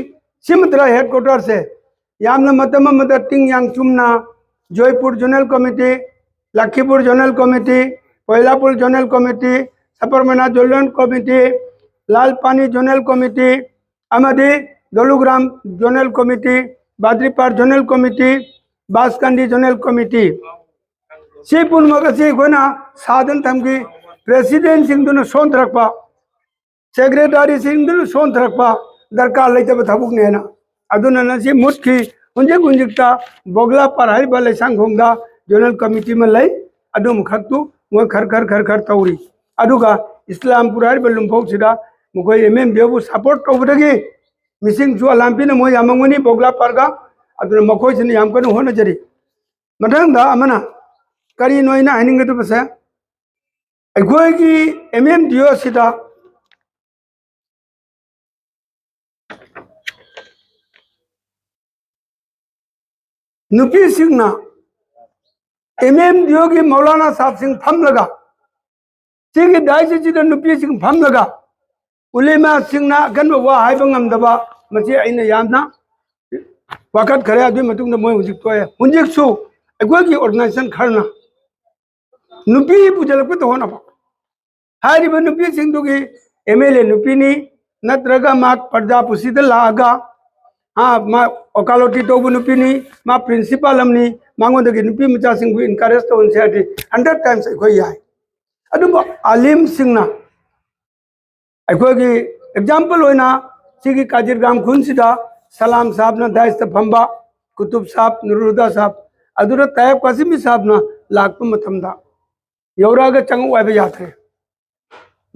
ꯁꯤꯃꯇ꯭ꯔꯥ headquarterꯁꯦ ꯌꯥꯝꯅ ꯃꯇꯝ ꯑꯃꯗ ꯇꯤꯡ ꯌꯥꯡ ꯆꯨꯝꯅ Jaipur zonal committee, ꯂꯈꯤꯄꯨꯔ zonal committee, ꯀꯣꯏꯂꯥꯄꯨꯔ zonal committee, ꯁꯕꯔꯃꯅꯥ zonal committee, ꯂꯥꯜ ꯄꯥꯅꯤ zonal committee ꯑꯃꯗꯤ ꯗꯣꯂꯨꯒ꯭ꯔꯥꯝ zonal committee, ꯕꯥꯗ꯭ꯔꯤꯄꯥꯔ zonal committee, ꯕꯥꯁꯀꯟꯗꯤ zonal committee, ꯁꯤ ꯄꯨꯝꯅꯃꯛ ꯑꯁꯤ ꯑꯩꯈꯣꯏꯅ ꯁꯥꯗꯨꯅ ꯊꯝꯈꯤ꯫ Presidentꯁꯤꯡꯗꯨꯅ ꯁꯣꯟꯊꯔꯛꯄ, secretaryꯁꯤꯡꯗꯨꯅ ꯁꯣꯟꯊꯔꯛꯄ ꯗꯔꯀꯥꯔ ꯂꯩꯇꯕ ꯊꯕꯛꯅꯦꯅ꯫ ꯑꯗꯨꯅ ꯉꯁꯤ ꯃꯨꯠꯈꯤ꯫ ꯍꯧꯖꯤꯛ ꯍꯧꯖꯤꯛꯇ ꯕꯣꯒꯂꯥꯄꯥꯔ ꯍꯥꯏꯔꯤꯕ ꯂꯩꯁꯥꯡꯈꯣꯡꯗ ꯖꯣꯅꯦꯜ ꯀꯃꯤꯇꯤ ꯑꯃ ꯂꯩ꯫ ꯑꯗꯨꯃꯈꯛꯇꯨ ꯃꯣꯏ ꯈꯔ ꯈꯔ ꯈꯔ ꯈꯔ ꯇꯧꯔꯤ꯫ ꯑꯗꯨꯒ ꯏꯁꯂꯥꯝꯄꯨꯔ ꯍꯥꯏꯔꯤꯕ ꯂꯨꯝꯐꯧꯁꯤꯗ ꯃꯈꯣꯏ ꯑꯦꯝ ꯑꯦꯝ ꯗꯤ ꯑꯣꯕꯨ ꯁꯄꯣꯔꯠ ꯇꯧꯕꯗꯒꯤ ꯃꯤꯁꯤꯡꯁꯨ ꯑꯂꯥꯝꯄꯤꯅ ꯃꯣꯏ ꯌꯥꯝꯃꯝꯒꯅꯤ ꯕꯣꯒꯂꯥꯄꯥꯔꯒ꯫ ꯑꯗꯨꯅ ꯃꯈꯣꯏꯁꯤꯅ ꯌꯥꯝ ꯀꯟꯅ ꯍꯣꯠꯅꯖꯔꯤ꯫ ꯃꯊꯪꯗ ꯑꯃꯅ ꯀꯔꯤꯅꯣ ꯑꯩꯅ ꯍꯥꯏꯅꯤꯡꯒꯗꯕꯁꯦ, ꯑꯩꯈꯣꯏꯒꯤ ꯑꯦꯝ ꯑꯦꯝ ꯗꯤ ꯑꯣ ꯑꯁꯤꯗ ꯅꯨꯄꯤꯁꯤꯡꯅ ꯑꯦꯝ ꯑꯦꯝ ꯗꯤ ꯑꯣꯒꯤ ꯃꯧꯂꯥꯅꯥ ꯁꯥꯍꯕꯁꯤꯡ ꯐꯝꯂꯒ, ꯁꯤꯒꯤ ꯗꯥꯏꯁ ꯑꯁꯤꯗ ꯅꯨꯄꯤꯁꯤꯡ ꯐꯝꯂꯒ ꯎꯂꯦꯃꯥꯁꯤꯡꯅ ꯑꯀꯟꯕ ꯋꯥ ꯍꯥꯏꯕ ꯉꯝꯗꯕ, ꯃꯁꯤ ꯑꯩꯅ ꯌꯥꯝꯅ ꯋꯥꯀꯠꯈꯔꯦ꯫ ꯑꯗꯨꯒꯤ ꯃꯇꯨꯡꯗ ꯃꯣꯏ ꯍꯧꯖꯤꯛ ꯇꯣꯛꯑꯦ꯫ ꯍꯧꯖꯤꯛꯁꯨ ꯑꯩꯈꯣꯏꯒꯤ ꯑꯣꯔꯒꯅꯥꯏꯖꯦꯁꯟ ꯈꯔꯅ ꯅꯨꯄꯤ ꯄꯨꯁꯤꯜꯂꯛꯄꯗ ꯍꯣꯠꯅꯕ꯫ ꯍꯥꯏꯔꯤꯕ ꯅꯨꯄꯤꯁꯤꯡꯗꯨꯒꯤ ꯑꯦꯝ ꯑꯦꯜ ꯑꯦ ꯅꯨꯄꯤꯅꯤ, ꯅꯠꯇ꯭ꯔꯒ ꯃꯥ ꯄ꯭ꯔꯖꯥ ꯄꯨꯟꯁꯤꯗ ꯂꯥꯛꯑꯒ, ꯑꯥ, ꯃꯥ ꯋꯀꯥꯂꯣꯇꯤ ꯇꯧꯕ ꯅꯨꯄꯤꯅꯤ, ꯃꯥ ꯄ꯭ꯔꯤꯟꯁꯤꯄꯥꯜ ꯑꯃꯅꯤ, ꯃꯉꯣꯟꯗꯒꯤ ꯅꯨꯄꯤ ꯃꯆꯥꯁꯤꯡꯕꯨ ꯏꯟꯀꯔꯦꯖ ꯇꯧꯍꯟꯁꯦ ꯍꯥꯏꯔꯗꯤ ꯍꯟꯗ꯭ꯔꯦꯠ ꯇꯥꯏꯝꯁ ꯑꯩꯈꯣꯏ ꯌꯥꯏ꯫ ꯑꯗꯨꯕꯨ ꯑꯥꯂꯤꯝꯁꯤꯡꯅ ꯑꯩꯈꯣꯏꯒꯤ ꯑꯦꯛꯖꯥꯝꯄꯜ ꯑꯣꯏꯅ ꯁꯤꯒꯤ ꯀꯥꯖꯤꯔꯒꯥꯝ ꯈꯨꯟꯁꯤꯗ ꯁꯂꯥꯝ ꯁꯥꯍꯕꯅ ꯗꯥꯏꯁꯇ ꯐꯝꯕ, ꯀꯨꯇꯨꯕ ꯁꯥꯍꯕ, ꯅꯨꯔꯨꯜꯍꯨꯗꯥ ꯁꯥꯍꯕ, ꯑꯗꯨꯗ ꯇꯥꯌꯦꯕ ꯀꯥꯁꯤꯃꯤ ꯁꯥꯍꯕꯅ ꯂꯥꯛꯄ ꯃꯇꯝꯗ ꯌꯧꯔꯛꯑꯒ ꯆꯪꯉꯛꯑꯣ ꯍꯥꯏꯕ ꯌꯥꯗ꯭ꯔꯦ꯫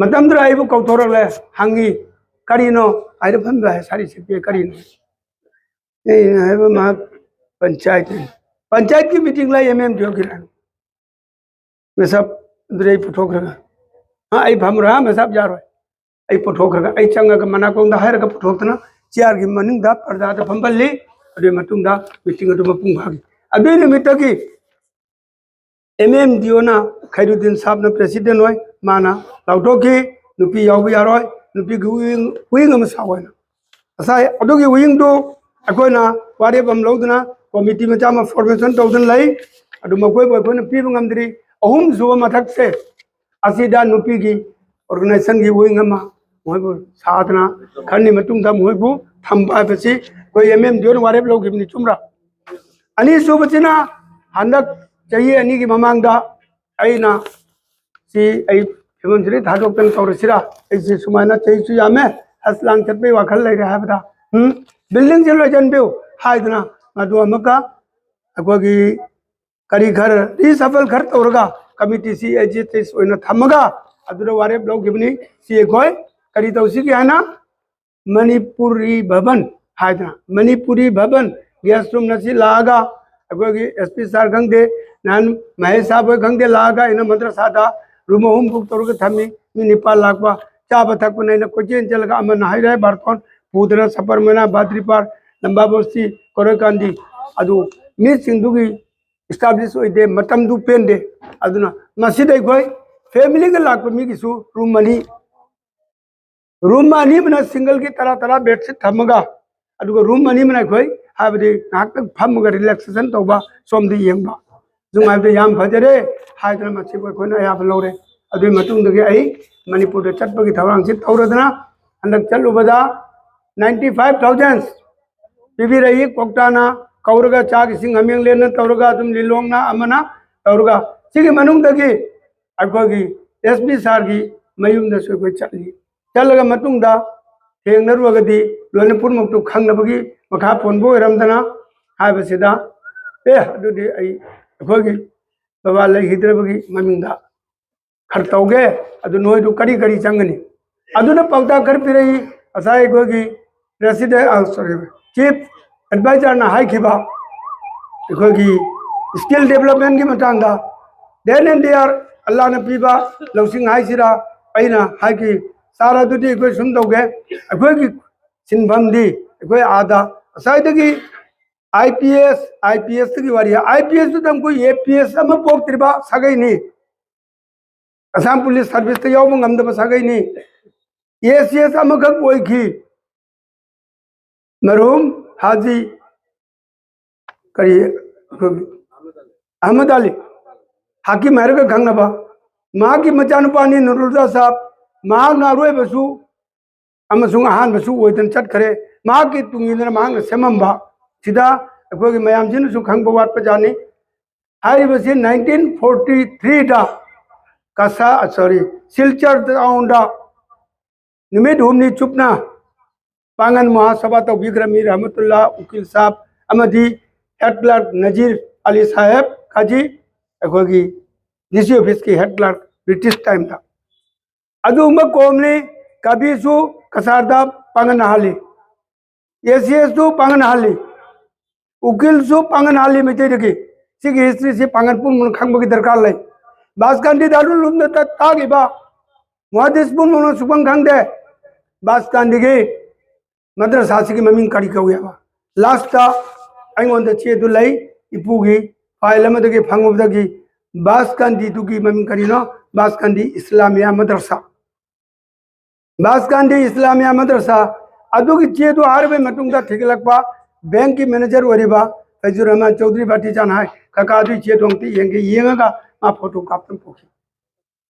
ꯃꯇꯝꯗꯨꯗ ꯑꯩꯕꯨ ꯀꯧꯊꯣꯔꯛꯂꯦ, ꯍꯪꯉꯤ, "ꯀꯔꯤꯅꯣ?" ꯍꯥꯏꯅ ꯐꯝꯕ ꯁꯥꯔꯤ ꯁꯦꯠꯄꯤ ꯀꯔꯤꯅꯣ? ꯑꯩꯅ ꯍꯥꯏꯕ ꯃꯍꯥꯛ ꯄꯟꯆꯥꯌꯠ, ꯄꯟꯆꯥꯌꯠꯀꯤ ꯃꯤꯇꯤꯡ ꯂꯩ, ꯑꯦꯝ ꯑꯦꯝ ꯗꯤ ꯑꯣꯒꯤ ꯂꯩ꯫ ꯃꯦꯁꯥꯞ ꯑꯗꯨꯗ ꯑꯩ ꯄꯨꯊꯣꯛꯈ꯭ꯔꯒ, "ꯑ, ꯑꯩ ꯐꯝꯃꯔꯣꯏ, ꯑ, ꯃꯦꯁꯥꯞ ꯌꯥꯔꯣꯏ"꯫ ꯑꯩ ꯄꯨꯊꯣꯛꯈ꯭ꯔꯒ, ꯑꯩ ꯆꯪꯉꯒ ꯃꯅꯥꯀꯣꯡꯗ ꯍꯥꯏꯔꯒ ꯄꯨꯊꯣꯛꯇꯅ ꯆꯤꯌꯥꯔꯒꯤ ꯃꯅꯤꯡꯗ ꯄꯔꯗꯥꯗ ꯐꯝꯍꯜꯂꯤ꯫ ꯑꯗꯨꯒꯤ ꯃꯇꯨꯡꯗ ꯃꯤꯇꯤꯡ ꯑꯗꯨ ꯃꯄꯨꯡ ꯐꯥꯈꯤ꯫ ꯑꯗꯨꯒꯤ ꯅꯨꯃꯤꯠꯇꯒꯤ ꯑꯦꯝ ꯑꯦꯝ ꯗꯤ ꯑꯣꯅ ꯈꯩꯔꯨꯗꯤꯟ ꯁꯥꯕꯅ ꯄ꯭ꯔꯦꯁꯤꯗꯦꯟ ꯑꯣꯏ, ꯃꯥꯅ ꯂꯥꯎꯊꯣꯛꯈꯤ, "ꯅꯨꯄꯤ ꯌꯥꯎꯕ ꯌꯥꯔꯣꯏ, ꯅꯨꯄꯤꯒꯤ ꯋꯤꯡ, ꯋꯤꯡ ꯑꯃ ꯁꯥꯎ" ꯍꯥꯏꯅ꯫ ꯉꯁꯥꯏ ꯑꯗꯨꯒꯤ ꯋꯤꯡꯗꯨ ꯑꯩꯈꯣꯏꯅ ꯋꯥꯔꯦꯞ ꯑꯃ ꯂꯧꯗꯨꯅ ꯀꯣꯃꯤꯇꯤ ꯃꯆꯥ ꯑꯃ ꯐꯣꯔꯃꯦꯁꯟ ꯇꯧꯗꯨꯅ ꯂꯩ꯫ ꯑꯗꯨ ꯃꯈꯣꯏꯕꯨ ꯑꯩꯈꯣꯏꯅ ꯄꯤꯕ ꯉꯝꯗ꯭ꯔꯤ꯫ ꯑꯍꯨꯝꯁꯨꯕ ꯃꯊꯛꯁꯦ ꯑꯁꯤꯗ ꯅꯨꯄꯤꯒꯤ ꯑꯣꯔꯒꯅꯥꯏꯖꯦꯁꯟꯒꯤ ꯋꯤꯡ ꯑꯃ ꯃꯣꯏꯕꯨ ꯁꯥꯗꯅ ꯈꯔꯅꯤ ꯃꯇꯨꯡꯗ ꯃꯣꯏꯕꯨ ꯊꯝꯕ ꯍꯥꯏꯕꯁꯤ ꯑꯩꯈꯣꯏ ꯑꯦꯝ ꯑꯦꯝ ꯗꯤ ꯑꯣꯅ ꯋꯥꯔꯦꯞ ꯂꯧꯈꯤꯕꯅꯤ꯫ ꯆꯨꯝꯕ꯭ꯔꯥ? ꯑꯅꯤꯁꯨꯕꯁꯤꯅ ꯍꯟꯗꯛ ꯆꯍꯤ ꯑꯅꯤꯒꯤ ꯃꯃꯥꯡꯗ ꯑꯩꯅ ꯁꯤ ꯑꯩ ꯐꯤꯕꯝꯁꯤꯗ ꯊꯥꯗꯣꯛꯇꯅ ꯇꯧꯔꯁꯤꯔꯥ? ꯑꯩꯁꯦ ꯁꯨꯃꯥꯏꯅ ꯆꯍꯤꯁꯨ ꯌꯥꯝꯃꯦ, ꯑꯁ ꯂꯥꯡ ꯆꯠꯄꯩ ꯋꯥꯈꯜ ꯂꯩꯔꯦ ꯍꯥꯏꯕꯗ, "ꯎꯝ, ꯕꯤꯜꯗꯤꯡꯁꯦ ꯂꯣꯏꯁꯤꯟꯕꯤꯌꯨ" ꯍꯥꯏꯗꯅ ꯃꯗꯨ ꯑꯃꯒ ꯑꯩꯈꯣꯏꯒꯤ ꯀꯔꯤ ꯈꯔ ꯔꯤꯁꯐꯜ ꯈꯔ ꯇꯧꯔꯒ ꯀꯃꯤꯇꯤꯁꯤ ꯑꯦꯖꯤꯇꯦꯁ ꯑꯣꯏꯅ ꯊꯝꯃꯒ ꯑꯗꯨꯗ ꯋꯥꯔꯦꯞ ꯂꯧꯈꯤꯕꯅꯤ꯫ ꯁꯤ ꯑꯩꯈꯣꯏ ꯀꯔꯤ ꯇꯧꯁꯤꯒꯦ ꯍꯥꯏꯅ ꯃꯅꯤꯄꯨꯔꯤ ꯚꯕꯟ ꯍꯥꯏꯗꯅ ꯃꯅꯤꯄꯨꯔꯤ ꯚꯕꯟ ꯒꯦꯁ ꯔꯨꯝ ꯑꯁꯤ ꯂꯥꯛꯑꯒ ꯑꯩꯈꯣꯏꯒꯤ ꯑꯦꯁ ꯄꯤ ꯁꯥꯔ ꯈꯪꯗꯦ, ꯅꯍꯥꯟ ꯃꯍꯦꯁ ꯁꯥꯕ ꯈꯪꯗꯦ, ꯂꯥꯛꯑꯒ ꯑꯩꯅ ꯃꯗ꯭ꯔꯁꯥꯗ ꯔꯨꯝ ꯑꯍꯨꯝ ꯕꯨꯛ ꯇꯧꯔꯒ ꯊꯝꯃꯤ꯫ ꯃꯤ ꯅꯤꯄꯥꯜ ꯂꯥꯛꯄ, ꯆꯥꯕ ꯊꯛꯄꯅ ꯑꯩꯅ ꯀꯣꯏꯆꯦꯟ ꯆꯦꯜꯂꯒ ꯑꯃꯅ ꯍꯩꯔꯥꯏ ꯕꯥꯔꯇꯣꯟ ꯄꯨꯗꯅ ꯁꯕꯔꯃꯅꯥ, ꯕꯥꯗ꯭ꯔꯤꯄꯥꯔ, ꯂꯝꯕꯥꯕꯣꯁꯇꯤ, ꯀꯣꯔꯩꯀꯥꯟꯗꯤ, ꯑꯗꯨ ꯃꯤꯁꯤꯡꯗꯨꯒꯤ ꯏꯁꯇꯥꯕ꯭ꯂꯤꯁ ꯑꯣꯏꯗꯦ, ꯃꯇꯝꯗꯨ ꯄꯦꯟꯗꯦ꯫ ꯑꯗꯨꯅ ꯃꯁꯤꯗ ꯑꯩꯈꯣꯏ ꯐꯦꯃꯤꯂꯤꯒ ꯂꯥꯛꯄ ꯃꯤꯒꯤꯁꯨ ꯔꯨꯝ ꯑꯅꯤ, ꯔꯨꯝ ꯑꯅꯤ ꯑꯃꯅ ꯁꯤꯡꯒꯜꯒꯤ ꯇꯔꯥ ꯇꯔꯥ ꯕꯦꯗꯁꯤꯠ ꯊꯝꯃꯒ, ꯑꯗꯨꯒ ꯔꯨꯝ ꯑꯅꯤ ꯑꯃꯅ ꯑꯩꯈꯣꯏ ꯍꯥꯏꯕꯗꯤ ꯉꯥꯏꯍꯥꯛꯇꯪ ꯐꯝꯃꯒ ꯔꯤꯂꯦꯛꯁꯦꯁꯟ ꯇꯧꯕ, ꯁꯣꯝꯗ ꯌꯦꯡꯕ, ꯅꯨꯡꯉꯥꯏꯕꯗ ꯌꯥꯝ ꯐꯖꯔꯦ ꯍꯥꯏꯗꯅ ꯃꯁꯤꯕꯨ ꯑꯩꯈꯣꯏꯅ ꯑꯌꯥꯕ ꯂꯧꯔꯦ꯫ ꯑꯗꯨꯒꯤ ꯃꯇꯨꯡꯗꯒꯤ ꯑꯩ ꯃꯅꯤꯄꯨꯔꯗ ꯆꯠꯄꯒꯤ ꯊꯧꯔꯥꯡꯁꯤ ꯇꯧꯔꯗꯅ ꯍꯟꯗꯛ ꯆꯠꯂꯨꯕꯗ ꯅꯥꯏꯟꯇꯤ ꯐꯥꯏꯚ ꯊꯥꯎꯖꯟ ꯄꯤꯕꯤꯔꯛꯏ꯫ ꯀꯧꯇꯥꯅ ꯀꯧꯔꯒ ꯆꯥꯛ ꯏꯁꯤꯡ ꯍꯥꯃꯦꯡ ꯂꯦꯟꯅ ꯇꯧꯔꯒ ꯑꯗꯨꯝ ꯂꯤꯂꯣꯡꯅ ꯑꯃꯅ ꯇꯧꯔꯒ ꯁꯤꯒꯤ ꯃꯅꯨꯡꯗꯒꯤ ꯑꯩꯈꯣꯏꯒꯤ ꯑꯦꯁ ꯄꯤ ꯁꯥꯔꯒꯤ ꯃꯌꯨꯝꯗꯁꯨ ꯑꯩꯈꯣꯏ ꯆꯠꯂꯤ꯫ ꯆꯠꯂꯒ ꯃꯇꯨꯡꯗ ꯊꯦꯡꯅꯔꯨꯔꯒꯗꯤ ꯂꯣꯏꯅ ꯄꯨꯝꯅꯃꯛꯇꯨ ꯈꯪꯅꯕꯒꯤ ꯃꯈꯥ ꯄꯣꯟꯕ ꯑꯣꯏꯔꯝꯗꯅ ꯍꯥꯏꯕꯁꯤꯗ, ꯑꯦ, ꯑꯗꯨꯗꯤ ꯑꯩ ꯑꯩꯈꯣꯏꯒꯤ ꯕꯕꯥ ꯂꯩꯈꯤꯗ꯭ꯔꯕꯒꯤ ꯃꯃꯤꯡꯗ ꯈꯔ ꯇꯧꯒꯦ, ꯑꯗꯨ ꯅꯣꯏꯗꯨ ꯀꯔꯤ ꯀꯔꯤ ꯆꯪꯒꯅꯤ? ꯑꯗꯨꯅ ꯄꯥꯎꯇꯥꯛ ꯈꯔ ꯄꯤꯔꯛꯏ꯫ ꯉꯁꯥꯏ ꯑꯩꯈꯣꯏꯒꯤ ꯄ꯭ꯔꯦꯁꯤꯗꯦꯟ, ꯑ, ꯁꯣꯔꯤ, ꯆꯤꯐ ꯑꯦꯗꯚꯥꯏꯖꯔꯅ ꯍꯥꯏꯈꯤꯕ ꯑꯩꯈꯣꯏꯒꯤ ꯁ꯭ꯀꯤꯜ ꯗꯦꯕꯂꯞꯃꯦꯟꯒꯤ ꯃꯇꯥꯡꯗ, ꯗꯦꯟ ꯑꯦꯟ ꯗꯤꯌꯥꯔ ꯑꯜꯂꯥꯅ ꯄꯤꯕ ꯂꯧꯁꯤꯡ ꯍꯥꯏꯁꯤꯔꯥ, ꯑꯩꯅ ꯍꯥꯏꯈꯤ, "ꯁꯥꯔ, ꯑꯗꯨꯗꯤ ꯑꯩꯈꯣꯏ ꯁꯨꯝ ꯇꯧꯒꯦ, ꯑꯩꯈꯣꯏꯒꯤ ꯁꯤꯟꯐꯝꯗꯤ ꯑꯩꯈꯣꯏ ꯑꯥꯗ ꯉꯁꯥꯏꯗꯒꯤ I P S, I P ꯑꯦꯁꯇꯒꯤ ꯋꯥꯔꯤ, ꯑꯥꯏ ꯄꯤ ꯑꯦꯁꯇꯨꯗ ꯑꯩꯈꯣꯏ ꯑꯦ ꯄꯤ ꯑꯦꯁ ꯑꯃ ꯄꯣꯛꯇ꯭ꯔꯤꯕ ꯁꯥꯒꯩꯅꯤ, ꯑꯁꯥꯝ ꯄꯨꯂꯤꯁ ꯁꯥꯔꯚꯤꯁꯇ ꯌꯥꯎꯕ ꯉꯝꯗꯕ ꯁꯥꯒꯩꯅꯤ, ꯑꯦ ꯁꯤ ꯑꯦꯁ ꯑꯃꯈꯛ ꯑꯣꯏꯈꯤ, ꯃꯔꯍꯨꯝ ꯍꯥꯖꯤ ꯀꯔꯤ, ꯑꯩꯈꯣꯏꯒꯤ ꯑꯍꯃꯗ ꯑꯂꯤ, ꯍꯥꯀꯤꯝ ꯍꯥꯏꯔꯒ ꯈꯪꯅꯕ, ꯃꯍꯥꯛꯀꯤ ꯃꯆꯥꯅꯨꯄꯥꯅꯤ ꯅꯨꯔꯨꯜꯗꯥ ꯁꯥꯍꯕ, ꯃꯍꯥꯛꯅ ꯑꯔꯣꯏꯕꯁꯨ ꯑꯃꯁꯨꯡ ꯑꯍꯥꯟꯕꯁꯨ ꯑꯣꯏꯗꯅ ꯆꯠꯈ꯭ꯔꯦ꯫ ꯃꯍꯥꯛꯀꯤ ꯇꯨꯡ ꯏꯟꯗꯨꯅ ꯃꯍꯥꯛꯅ ꯁꯦꯝꯃꯝꯕ ꯁꯤꯗ ꯑꯩꯈꯣꯏꯒꯤ ꯃꯌꯥꯝꯁꯤꯅꯁꯨ ꯈꯪꯕ ꯋꯥꯠꯄꯖꯥꯠꯅꯤ꯫ ꯍꯥꯏꯔꯤꯕꯁꯤ ꯅꯥꯏꯟꯇꯤꯟ ꯐꯣꯔꯇꯤ ꯊ꯭ꯔꯤꯗ ꯀꯁꯥ, ꯁꯣꯔꯤ, ꯁꯤꯜꯆꯔ ꯇꯥꯎꯟꯗ ꯅꯨꯃꯤꯠ ꯍꯨꯝꯅꯤ ꯆꯨꯞꯅ ꯄꯥꯡꯒꯟ ꯃꯍꯥꯁꯚꯥ ꯇꯧꯕꯤꯈ꯭ꯔꯃꯤ꯫ ꯔꯍꯃꯇꯨꯜꯂꯥ, ꯎꯀꯤꯜ ꯁꯥꯍꯕ, ꯑꯃꯗꯤ ꯍꯦꯗ ꯀ꯭ꯂꯥꯔꯛ ꯅꯖꯤꯔ ꯑꯂꯤ ꯁꯥꯍꯦꯕ ꯀꯥꯖꯤ, ꯑꯩꯈꯣꯏꯒꯤ ꯗꯤ ꯁꯤ ꯑꯣꯐꯤꯁꯀꯤ ꯍꯦꯗ ꯀ꯭ꯂꯥꯔꯛ ꯕ꯭ꯔꯤꯇꯤꯁ ꯇꯥꯏꯝꯗ꯫ ꯑꯗꯨꯒꯨꯝꯕ ꯀꯣꯝꯅꯤ꯫ ꯀꯕꯤꯁꯨ ꯀꯁꯥꯔꯗ ꯄꯥꯡꯒꯟ ꯍꯥꯜꯂꯤ, ꯑꯦ ꯁꯤ ꯑꯦꯁꯁꯨ ꯄꯥꯡꯒꯟ ꯍꯥꯜꯂꯤ, ꯎꯀꯤꯜꯁꯨ ꯄꯥꯡꯒꯟ ꯍꯥꯜꯂꯤ ꯃꯩꯇꯩꯗꯒꯤ꯫ ꯁꯤꯒꯤ ꯍꯤꯁꯇ꯭ꯔꯤꯁꯤ ꯄꯥꯡꯒꯟ ꯄꯨꯝꯅꯃꯛ ꯈꯪꯕꯒꯤ ꯗꯔꯀꯥꯔ ꯂꯩ꯫ ꯕꯥꯁꯀꯥꯟꯗꯤ ꯗꯥꯔꯨꯜ ꯎꯂꯨꯝꯗ ꯇꯥꯛꯂꯤꯕ ꯃꯨꯍꯥꯗꯤꯁ ꯄꯨꯝꯅꯃꯛ ꯁꯨꯈꯪ ꯈꯪꯗꯦ꯫ ꯕꯥꯁꯀꯥꯟꯗꯤꯒꯤ ꯃꯗ꯭ꯔꯁꯥꯁꯤꯒꯤ ꯃꯃꯤꯡ ꯀꯔꯤ ꯀꯧꯏ ꯍꯥꯏꯕ? ꯂꯥꯁꯇ ꯑꯩꯉꯣꯟꯗ ꯆꯦꯗꯨ ꯂꯩ, ꯏꯄꯨꯒꯤ ꯐꯥꯏꯜ ꯑꯃꯗꯒꯤ ꯐꯪꯉꯨꯕꯗꯒꯤ, ꯕꯥꯁꯀꯥꯟꯗꯤꯗꯨꯒꯤ ꯃꯃꯤꯡ ꯀꯔꯤꯅꯣ? ꯕꯥꯁꯀꯥꯟꯗꯤ ꯏꯁꯂꯥꯃꯤꯌꯥ ꯃꯗ꯭ꯔꯁꯥ꯫ ꯕꯥꯁꯀꯥꯟꯗꯤ ꯏꯁꯂꯥꯃꯤꯌꯥ ꯃꯗ꯭ꯔꯁꯥ ꯑꯗꯨꯒꯤ ꯆꯦꯗꯨ ꯍꯥꯏꯔꯕ ꯃꯇꯨꯡꯗ ꯊꯤꯒꯠꯂꯛꯄ ꯕꯦꯡꯀꯤ ꯃꯦꯅꯦꯖꯔ ꯑꯣꯏꯔꯤꯕ ꯐꯩꯖꯨꯔ ꯔꯍꯃꯥꯟ ꯆꯧꯙꯔꯤ ꯕꯥꯇꯤꯖꯥꯟ ꯍꯥꯏ, "ꯀꯀꯥ, ꯑꯗꯨꯒꯤ ꯆꯦꯗꯨ ꯑꯝꯇ ꯌꯦꯡꯒꯦ, ꯌꯦꯡꯉꯒ ꯃꯥ ꯐꯣꯇꯣ ꯀꯥꯞꯇꯅ ꯄꯨꯈꯤ"꯫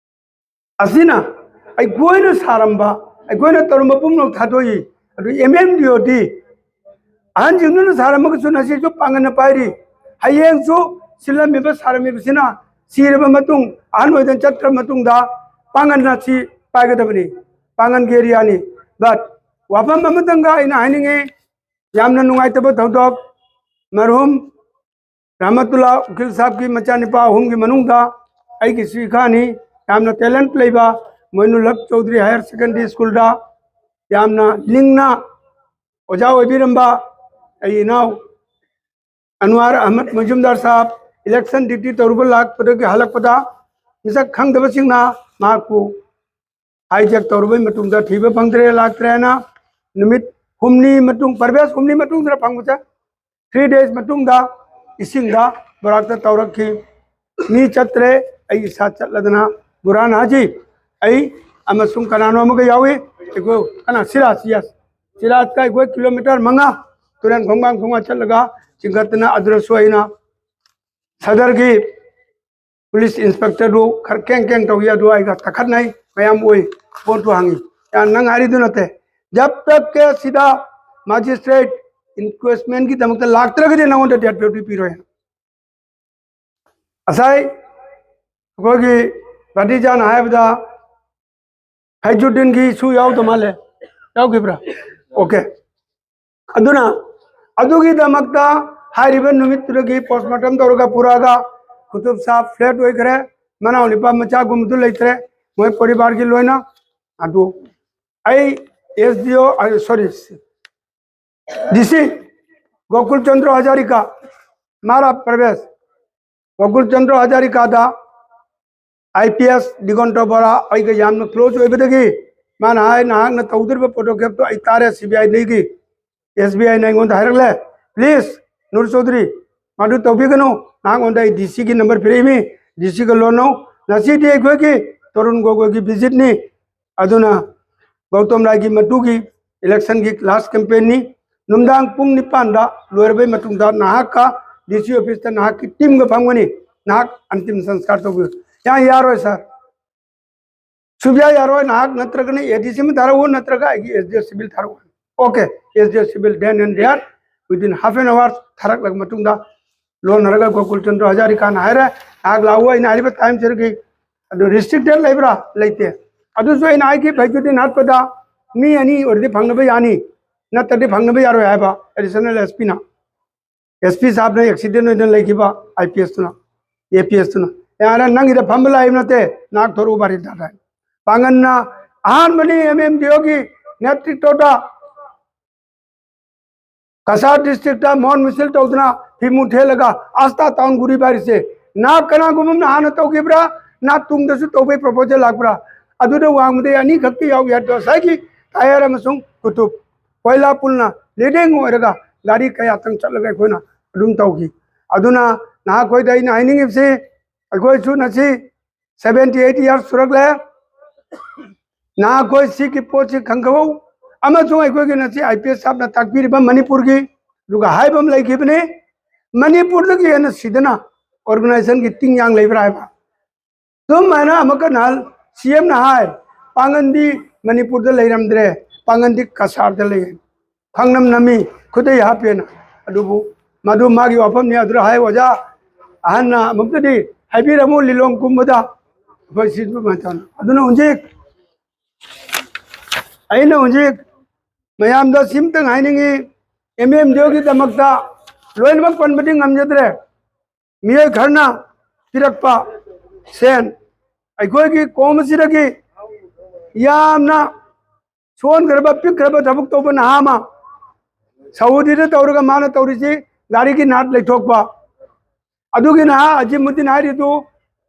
ꯑꯁꯤꯅ ꯑꯩꯈꯣꯏꯅ ꯁꯥꯔꯝꯕ, ꯑꯩꯈꯣꯏꯅ ꯇꯧꯔꯝꯕ ꯄꯨꯝꯅꯃꯛ ꯊꯥꯗꯣꯛꯏ꯫ ꯑꯗꯨ ꯑꯦꯝ ꯑꯦꯝ ꯗꯤ ꯑꯣ ꯗꯤ ꯑꯍꯟꯁꯤꯡꯗꯨꯅ ꯁꯥꯔꯝꯃꯒꯁꯨ ꯉꯁꯤꯁꯨ ꯄꯥꯡꯒꯟꯅ ꯄꯥꯏꯔꯤ꯫ ꯍꯌꯦꯡꯁꯨ ꯁꯤꯜꯂꯝꯃꯤꯕ ꯁꯥꯔꯝꯃꯤꯕꯁꯤꯅ ꯁꯤꯔꯕ ꯃꯇꯨꯡ, ꯑꯍꯟ ꯑꯣꯏꯗꯅ ꯆꯠꯈ꯭ꯔ ꯃꯇꯨꯡꯗ ꯄꯥꯡꯒꯟꯅ ꯁꯤ ꯄꯥꯏꯒꯗꯕꯅꯤ꯫ ꯄꯥꯡꯒꯟꯒꯤ ꯑꯦꯔꯤꯌꯥꯅꯤ꯫ But ꯋꯥꯐꯝ ꯑꯃꯇꯪꯒ ꯑꯩꯅ ꯍꯥꯏꯅꯤꯡꯉꯤ, ꯌꯥꯝꯅ ꯅꯨꯡꯉꯥꯏꯇꯕ ꯊꯧꯗꯣꯛ, ꯃꯔꯍꯨꯝ ꯔꯍꯃꯇꯨꯜꯂꯥ ꯎꯀꯤꯜ ꯁꯥꯍꯕꯀꯤ ꯃꯆꯥꯅꯤꯄꯥ ꯑꯍꯨꯝꯒꯤ ꯃꯅꯨꯡꯗ ꯑꯩꯒꯤꯁꯨ ꯏꯈꯥꯅꯤ꯫ ꯌꯥꯝꯅ ꯇꯦꯂꯦꯟꯠ ꯂꯩꯕ ꯃꯣꯏꯅꯨꯜ ꯍꯛ ꯆꯧꯙꯔꯤ ꯍꯥꯌꯔ ꯁꯦꯀꯦꯟꯗꯔꯤ ꯁ꯭ꯀꯨꯜꯗ ꯌꯥꯝꯅ ꯂꯤꯡꯅ ꯑꯣꯖꯥ ꯑꯣꯏꯕꯤꯔꯝꯕ ꯑꯩ ꯏꯅꯥꯎ ꯑꯟꯋꯥꯔ ꯑꯍꯃꯗ ꯃꯖꯨꯝꯗꯥꯔ ꯁꯥꯍꯕ ꯏꯂꯦꯛꯁꯟ ꯗ꯭ꯌꯨꯇꯤ ꯇꯧꯔꯨꯕ ꯂꯥꯛꯄꯗꯒꯤ ꯍꯜꯂꯛꯄꯗ ꯃꯁꯛ ꯈꯪꯗꯕꯁꯤꯡꯅ ꯃꯍꯥꯛꯄꯨ ꯍꯥꯏꯖꯦꯛ ꯇꯧꯔꯕꯩ ꯃꯇꯨꯡꯗ ꯊꯤꯕ ꯐꯪꯗ꯭ꯔꯦ, ꯂꯥꯛꯇ꯭ꯔꯦꯅ ꯅꯨꯃꯤꯠ ꯍꯨꯝꯅꯤ ꯃꯇꯨꯡ, ꯄꯔꯚꯦꯖ ꯍꯨꯝꯅꯤ ꯃꯇꯨꯡꯗ ꯐꯪꯕꯁꯦ, three days ꯃꯇꯨꯡꯗ ꯏꯁꯤꯡꯗ ꯕꯣꯔꯥꯛꯇ ꯇꯧꯔꯛꯈꯤ꯫ ꯃꯤ ꯆꯠꯇ꯭ꯔꯦ, ꯑꯩ ꯏꯁꯥ ꯆꯠꯂꯗꯅ ꯕꯨꯔꯍꯥꯟ ꯍꯥꯖꯤ, ꯑꯩ ꯑꯃꯁꯨꯡ ꯀꯅꯥꯅꯣ ꯑꯃꯒ ꯌꯥꯎꯏ꯫ ꯑꯩꯈꯣꯏ ꯀꯅꯥ? ꯁꯤꯔꯥꯖ, yes꯫ ꯁꯤꯔꯥꯖꯀ ꯑꯩꯈꯣꯏ ꯀꯤꯂꯣꯃꯤꯇꯔ ꯃꯉꯥ ꯇꯨꯔꯦꯟ ꯈꯣꯡꯕꯥꯟ ꯈꯣꯡꯕꯥꯟ ꯆꯠꯂꯒ ꯆꯤꯡꯈꯠꯇꯅ ꯑꯗꯨꯗꯁꯨ ꯑꯩꯅ ꯁꯗꯔꯒꯤ ꯄꯨꯂꯤꯁ ꯏꯟꯁꯄꯦꯛꯇꯔꯗꯨ ꯈꯔ ꯀꯦꯡ ꯀꯦꯡ ꯇꯧꯏ, ꯑꯗꯨ ꯑꯩꯒ ꯇꯛꯈꯠꯅꯩ, ꯃꯌꯥꯝ ꯎꯏ꯫ ꯄꯣꯠꯇꯨ ꯍꯪꯉꯤ, "ꯌꯥ, ꯅꯪ ꯍꯥꯏꯔꯤꯗꯨ ꯅꯠꯇꯦ, ꯖꯕ ꯇꯛ ꯀꯦ ꯁꯤꯗ ꯃꯦꯖꯤꯁꯇ꯭ꯔꯦꯠ ꯏꯟꯀ꯭ꯋꯦꯁꯃꯦꯟꯒꯤꯗꯃꯛꯇ ꯂꯥꯛꯇ꯭ꯔꯒꯗꯤ ꯅꯉꯣꯟꯗ ꯗꯦꯠ ꯄꯦꯅꯥꯜꯇꯤ ꯄꯤꯔꯣꯏ"꯫ ꯉꯁꯥꯏ ꯑꯩꯈꯣꯏꯒꯤ ꯕꯥꯇꯤꯖꯥꯅ ꯍꯥꯏꯕꯗ ꯐꯩꯖꯨꯗꯤꯟꯒꯤꯁꯨ ꯌꯥꯎꯗ ꯃꯥꯜꯂꯦ, ꯌꯥꯎꯈꯤꯕ꯭ꯔꯥ? ꯑꯣꯀꯦ꯫ ꯑꯗꯨꯅ ꯑꯗꯨꯒꯤꯗꯃꯛꯇ ꯍꯥꯏꯔꯤꯕ ꯅꯨꯃꯤꯠꯇꯨꯗꯒꯤ ꯄꯣꯁꯃꯣꯔꯇꯝ ꯇꯧꯔꯒ ꯄꯨꯔꯛꯑꯒ ꯈꯨꯇꯨꯞ ꯁꯥꯍꯕ ꯐ꯭ꯂꯦꯠ ꯑꯣꯏꯈ꯭ꯔꯦ, ꯃꯅꯥꯎ ꯅꯨꯄꯥ ꯃꯆꯥꯒꯨꯝꯕꯗꯨ ꯂꯩꯇ꯭ꯔꯦ, ꯃꯣꯏ ꯄꯣꯔꯤꯕꯥꯔꯒꯤ ꯂꯣꯏꯅ꯫ ꯑꯗꯨ ꯑꯩ S D O, sorry, D C Gokul Chandra Hazarika, ꯃꯥꯔꯥ ꯄ꯭ꯔꯕꯦꯁ, Gokul Chandra ꯍꯖꯥꯔꯤꯀꯥꯗ I P S ꯗꯤꯒꯟꯇ ꯕꯣꯔꯥ ꯑꯩꯒ ꯌꯥꯝꯅ ꯀ꯭ꯂꯣꯖ ꯑꯣꯏꯕꯗꯒꯤ ꯃꯥꯅ ꯍꯥꯏ, "ꯅꯍꯥꯛꯅ ꯇꯧꯗꯣꯔꯤꯕ ꯄꯣꯗꯣꯈꯦꯞꯇꯣ ꯑꯩ ꯇꯥꯔꯦ, C B I ꯗꯒꯤ, S B I ꯅ ꯑꯩꯉꯣꯟꯗ ꯍꯥꯏꯔꯛꯂꯦ, 'Please, ꯅꯨꯔ ꯆꯧꯙꯨꯔꯤ, ꯃꯗꯨ ꯇꯧꯕꯤꯒꯅꯨ꯫ ꯅꯍꯥꯛꯉꯣꯟꯗ ꯑꯩ D C ꯒꯤ ꯅꯝꯕꯔ ꯄꯤꯔꯛꯏꯃꯤ, D C ꯒ ꯂꯣꯟꯅꯧ꯫ ꯉꯁꯤꯗꯤ ꯑꯩꯈꯣꯏꯒꯤ ꯇꯔꯨꯟ ꯒꯣꯒꯣꯏꯒꯤ ꯚꯤꯖꯤꯠꯅꯤ꯫ ꯑꯗꯨꯅ ꯒꯧꯇꯝ ꯔꯥꯏꯒꯤ ꯃꯇꯨꯒꯤ ꯏꯂꯦꯛꯁꯟꯒꯤ ꯂꯥꯁ ꯀꯦꯝꯄꯦꯟꯅꯤ꯫ ꯅꯨꯡꯗꯥꯡ ꯄꯨꯡ ꯅꯤꯄꯥꯟꯗ ꯂꯣꯏꯔꯕꯩ ꯃꯇꯨꯡꯗ ꯅꯍꯥꯛꯀ D C ꯑꯣꯐꯤꯁꯇ ꯅꯍꯥꯛꯀꯤ ꯇꯤꯝꯒ ꯐꯝꯒꯅꯤ꯫ ꯅꯍꯥꯛ ꯑꯟꯇꯤꯝ ꯁꯪꯁꯀꯥꯔ ꯇꯧꯕꯤꯌꯨ.'" "ꯌꯥ, ꯌꯥꯔꯣꯏ ꯁꯥꯔ, ꯁꯨꯛꯌꯥ ꯌꯥꯔꯣꯏ꯫ ꯅꯍꯥꯛ ꯅꯠꯇ꯭ꯔꯒꯅ A D C ꯑꯃ ꯊꯥꯔꯛꯎ, ꯅꯠꯇ꯭ꯔꯒ ꯑꯩꯒꯤ S D O civil ꯊꯥꯔꯛꯎ." "Okay, S D O civil then and there, within half an hour ꯊꯥꯔꯛꯂꯕ ꯃꯇꯨꯡꯗ ꯂꯣꯟꯅꯔꯒ ꯒꯣꯀꯨꯜ ꯆꯟꯗ꯭ꯔ ꯍꯖꯥꯔꯤꯀꯥꯅ ꯍꯥꯏꯔꯦ, "ꯅꯍꯥꯛ ꯂꯥꯛꯎ, ꯑꯩꯅ ꯍꯥꯏꯔꯤꯕ ꯇꯥꯏꯝ ꯁꯤꯗꯒꯤ꯫ ꯑꯗꯨ ꯔꯤꯁꯇ꯭ꯔꯤꯛꯇꯦꯠ ꯂꯩꯕ꯭ꯔꯥ? ꯂꯩꯇꯦ꯫ ꯑꯗꯨꯁꯨ ꯑꯩꯅ ꯍꯥꯏꯈꯤ, ꯚꯩꯆꯨꯗꯤꯟ ꯍꯥꯠꯄꯗ ꯃꯤ ꯑꯅꯤ ꯑꯣꯏꯔꯗꯤ ꯐꯪꯅꯕ ꯌꯥꯅꯤ, ꯅꯠꯇ꯭ꯔꯗꯤ ꯐꯪꯅꯕ ꯌꯥꯔꯣꯏ" ꯍꯥꯏꯕ ꯑꯦꯗꯤꯁꯅꯦꯜ S P ꯅ꯫ S P ꯁꯥꯍꯕꯅ ꯑꯦꯛꯁꯤꯗꯦꯟ ꯑꯣꯏꯗꯅ ꯂꯩꯈꯤꯕ I P S ꯇꯨꯅ, A P S ꯇꯨꯅ, "ꯌꯥꯔꯦ, ꯅꯪꯒꯤꯗ ꯐꯝꯕ ꯂꯥꯛꯏꯕ ꯅꯠꯇꯦ, ꯅꯍꯥꯛ ꯊꯣꯔꯛꯎ ꯕꯥꯔꯤꯟꯗꯥꯗ" ꯍꯥꯏ꯫ ꯄꯥꯡꯒꯟꯅ ꯑꯍꯥꯟꯕꯅꯤ M M D O ꯒꯤ ꯅꯦꯇ꯭ꯔꯤꯇꯣꯗ ꯀꯁꯥꯔ ꯗꯤꯁꯇ꯭ꯔꯤꯛꯇ ꯃꯣꯍꯟ ꯃꯤꯁꯤꯜ ꯇꯧꯗꯅ ꯐꯤꯃꯨ ꯊꯦꯠꯂꯒ ꯑꯁꯇꯥ ꯇꯥꯎꯟ ꯒꯨꯔꯤ ꯕꯥꯔꯤꯁꯦ ꯅꯍꯥꯛ ꯀꯅꯥꯒꯨꯝꯕ ꯑꯃꯅ ꯍꯥꯟꯅ ꯇꯧꯈꯤꯕ꯭ꯔꯥ, ꯅꯍꯥꯛ ꯇꯨꯡꯗꯁꯨ ꯇꯧꯕꯩ ꯄ꯭ꯔꯣꯄꯣꯖꯦꯜ ꯂꯥꯛꯄ꯭ꯔꯥ? ꯑꯗꯨꯗ ꯋꯥꯡꯃꯗꯩ ꯑꯅꯤꯈꯛꯇꯤ ꯌꯥꯎꯏ ꯍꯥꯏꯕꯗꯣ ꯉꯁꯥꯏꯒꯤ ꯇꯥꯌꯔ ꯑꯃꯁꯨꯡ ꯀꯨꯇꯨꯕ, ꯀꯣꯏꯂꯥ ꯄꯨꯜꯅ ꯂꯤꯗꯤꯡ ꯑꯣꯏꯔꯒ ꯒꯥꯔꯤ ꯀꯌꯥꯇꯪ ꯆꯠꯂꯒ ꯑꯩꯈꯣꯏꯅ ꯑꯗꯨꯝ ꯇꯧꯈꯤ꯫ ꯑꯗꯨꯅ ꯅꯍꯥꯛꯈꯣꯏꯗ ꯑꯩꯅ ꯍꯥꯏꯅꯤꯡꯉꯤꯕꯁꯤ, ꯑꯩꯈꯣꯏꯁꯨ ꯉꯁꯤ seventy eight years ꯁꯨꯔꯛꯂꯦ꯫ ꯅꯍꯥꯛꯈꯣꯏ ꯁꯤꯒꯤ ꯄꯣꯠꯁꯤ ꯈꯪꯍꯧ, ꯑꯃꯁꯨꯡ ꯑꯩꯈꯣꯏꯒꯤ ꯉꯁꯤ I P S ꯁꯥꯍꯕꯅ ꯇꯥꯛꯄꯤꯔꯤꯕ ꯃꯅꯤꯄꯨꯔꯒꯤ, ꯑꯗꯨꯒ ꯍꯥꯏꯕ ꯑꯃ ꯂꯩꯈꯤꯕꯅꯤ, ꯃꯅꯤꯄꯨꯔꯗꯒꯤ ꯍꯦꯟꯅ ꯁꯤꯗꯅ ꯑꯣꯔꯒꯅꯥꯏꯖꯦꯁꯟꯒꯤ ꯇꯤꯡꯌꯥꯡ ꯂꯩꯕ꯭ꯔꯥ ꯍꯥꯏꯕ꯫ ꯑꯗꯨꯝ ꯍꯥꯏꯅ ꯑꯃꯨꯛꯀ ꯅꯍꯥꯟ C M ꯅ ꯍꯥꯏ, "ꯄꯥꯡꯒꯟꯗꯤ ꯃꯅꯤꯄꯨꯔꯗ ꯂꯩꯔꯝꯗ꯭ꯔꯦ, ꯄꯥꯡꯒꯟꯗꯤ ꯀꯁꯥꯔꯗ ꯂꯩ, ꯈꯥꯡꯅꯝ ꯅꯝꯃꯤ, ꯈꯨꯗꯩ ꯍꯥꯞꯄꯦꯅ"꯫ ꯑꯗꯨꯕꯨ ꯃꯗꯨ ꯃꯥꯒꯤ ꯋꯥꯐꯝꯅꯤ꯫ ꯑꯗꯨꯗ ꯍꯥꯏ ꯑꯣꯖꯥ, ꯑꯍꯟꯅ ꯑꯃꯨꯛꯇꯗꯤ ꯍꯥꯏꯕꯤꯔꯝꯃꯨ ꯂꯤꯂꯣꯡ ꯀꯨꯝꯕꯗ꯫ ꯑꯩꯈꯣꯏ ꯁꯤ ꯑꯗꯨꯃꯥꯏꯅ ꯇꯧꯅ꯫ ꯑꯗꯨꯅ ꯍꯧꯖꯤꯛ ꯑꯩꯅ ꯍꯧꯖꯤꯛ ꯃꯌꯥꯝꯗ ꯁꯤꯝꯇꯪ ꯍꯥꯏꯅꯤꯡꯉꯤ, ꯑꯦꯝ ꯑꯦꯝ ꯗꯤ ꯑꯣꯒꯤꯗꯃꯛꯇ ꯂꯣꯏꯅꯃꯛ ꯄꯟꯕꯗꯤ ꯉꯝꯖꯗ꯭ꯔꯦ꯫ ꯃꯤꯑꯣꯏ ꯈꯔꯅ ꯄꯤꯔꯛꯄ ꯁꯦꯟ, ꯑꯩꯈꯣꯏꯒꯤ ꯀꯣꯝ ꯑꯁꯤꯗꯒꯤ ꯌꯥꯝꯅ ꯁꯣꯟꯈ꯭ꯔꯕ, ꯄꯤꯛꯈ꯭ꯔꯕ ꯊꯕꯛ ꯇꯧꯕ ꯅꯍꯥ ꯑꯃ ꯁꯥꯎꯗꯤꯗ ꯇꯧꯔꯒ ꯃꯥꯅ ꯇꯧꯔꯤꯁꯤ ꯒꯥꯔꯤꯒꯤ ꯅꯥꯠ ꯂꯩꯊꯣꯛꯄ꯫ ꯑꯗꯨꯒꯤ ꯅꯍꯥ ꯑꯖꯤꯃꯨꯗꯤꯟ ꯍꯥꯏꯔꯤꯗꯨ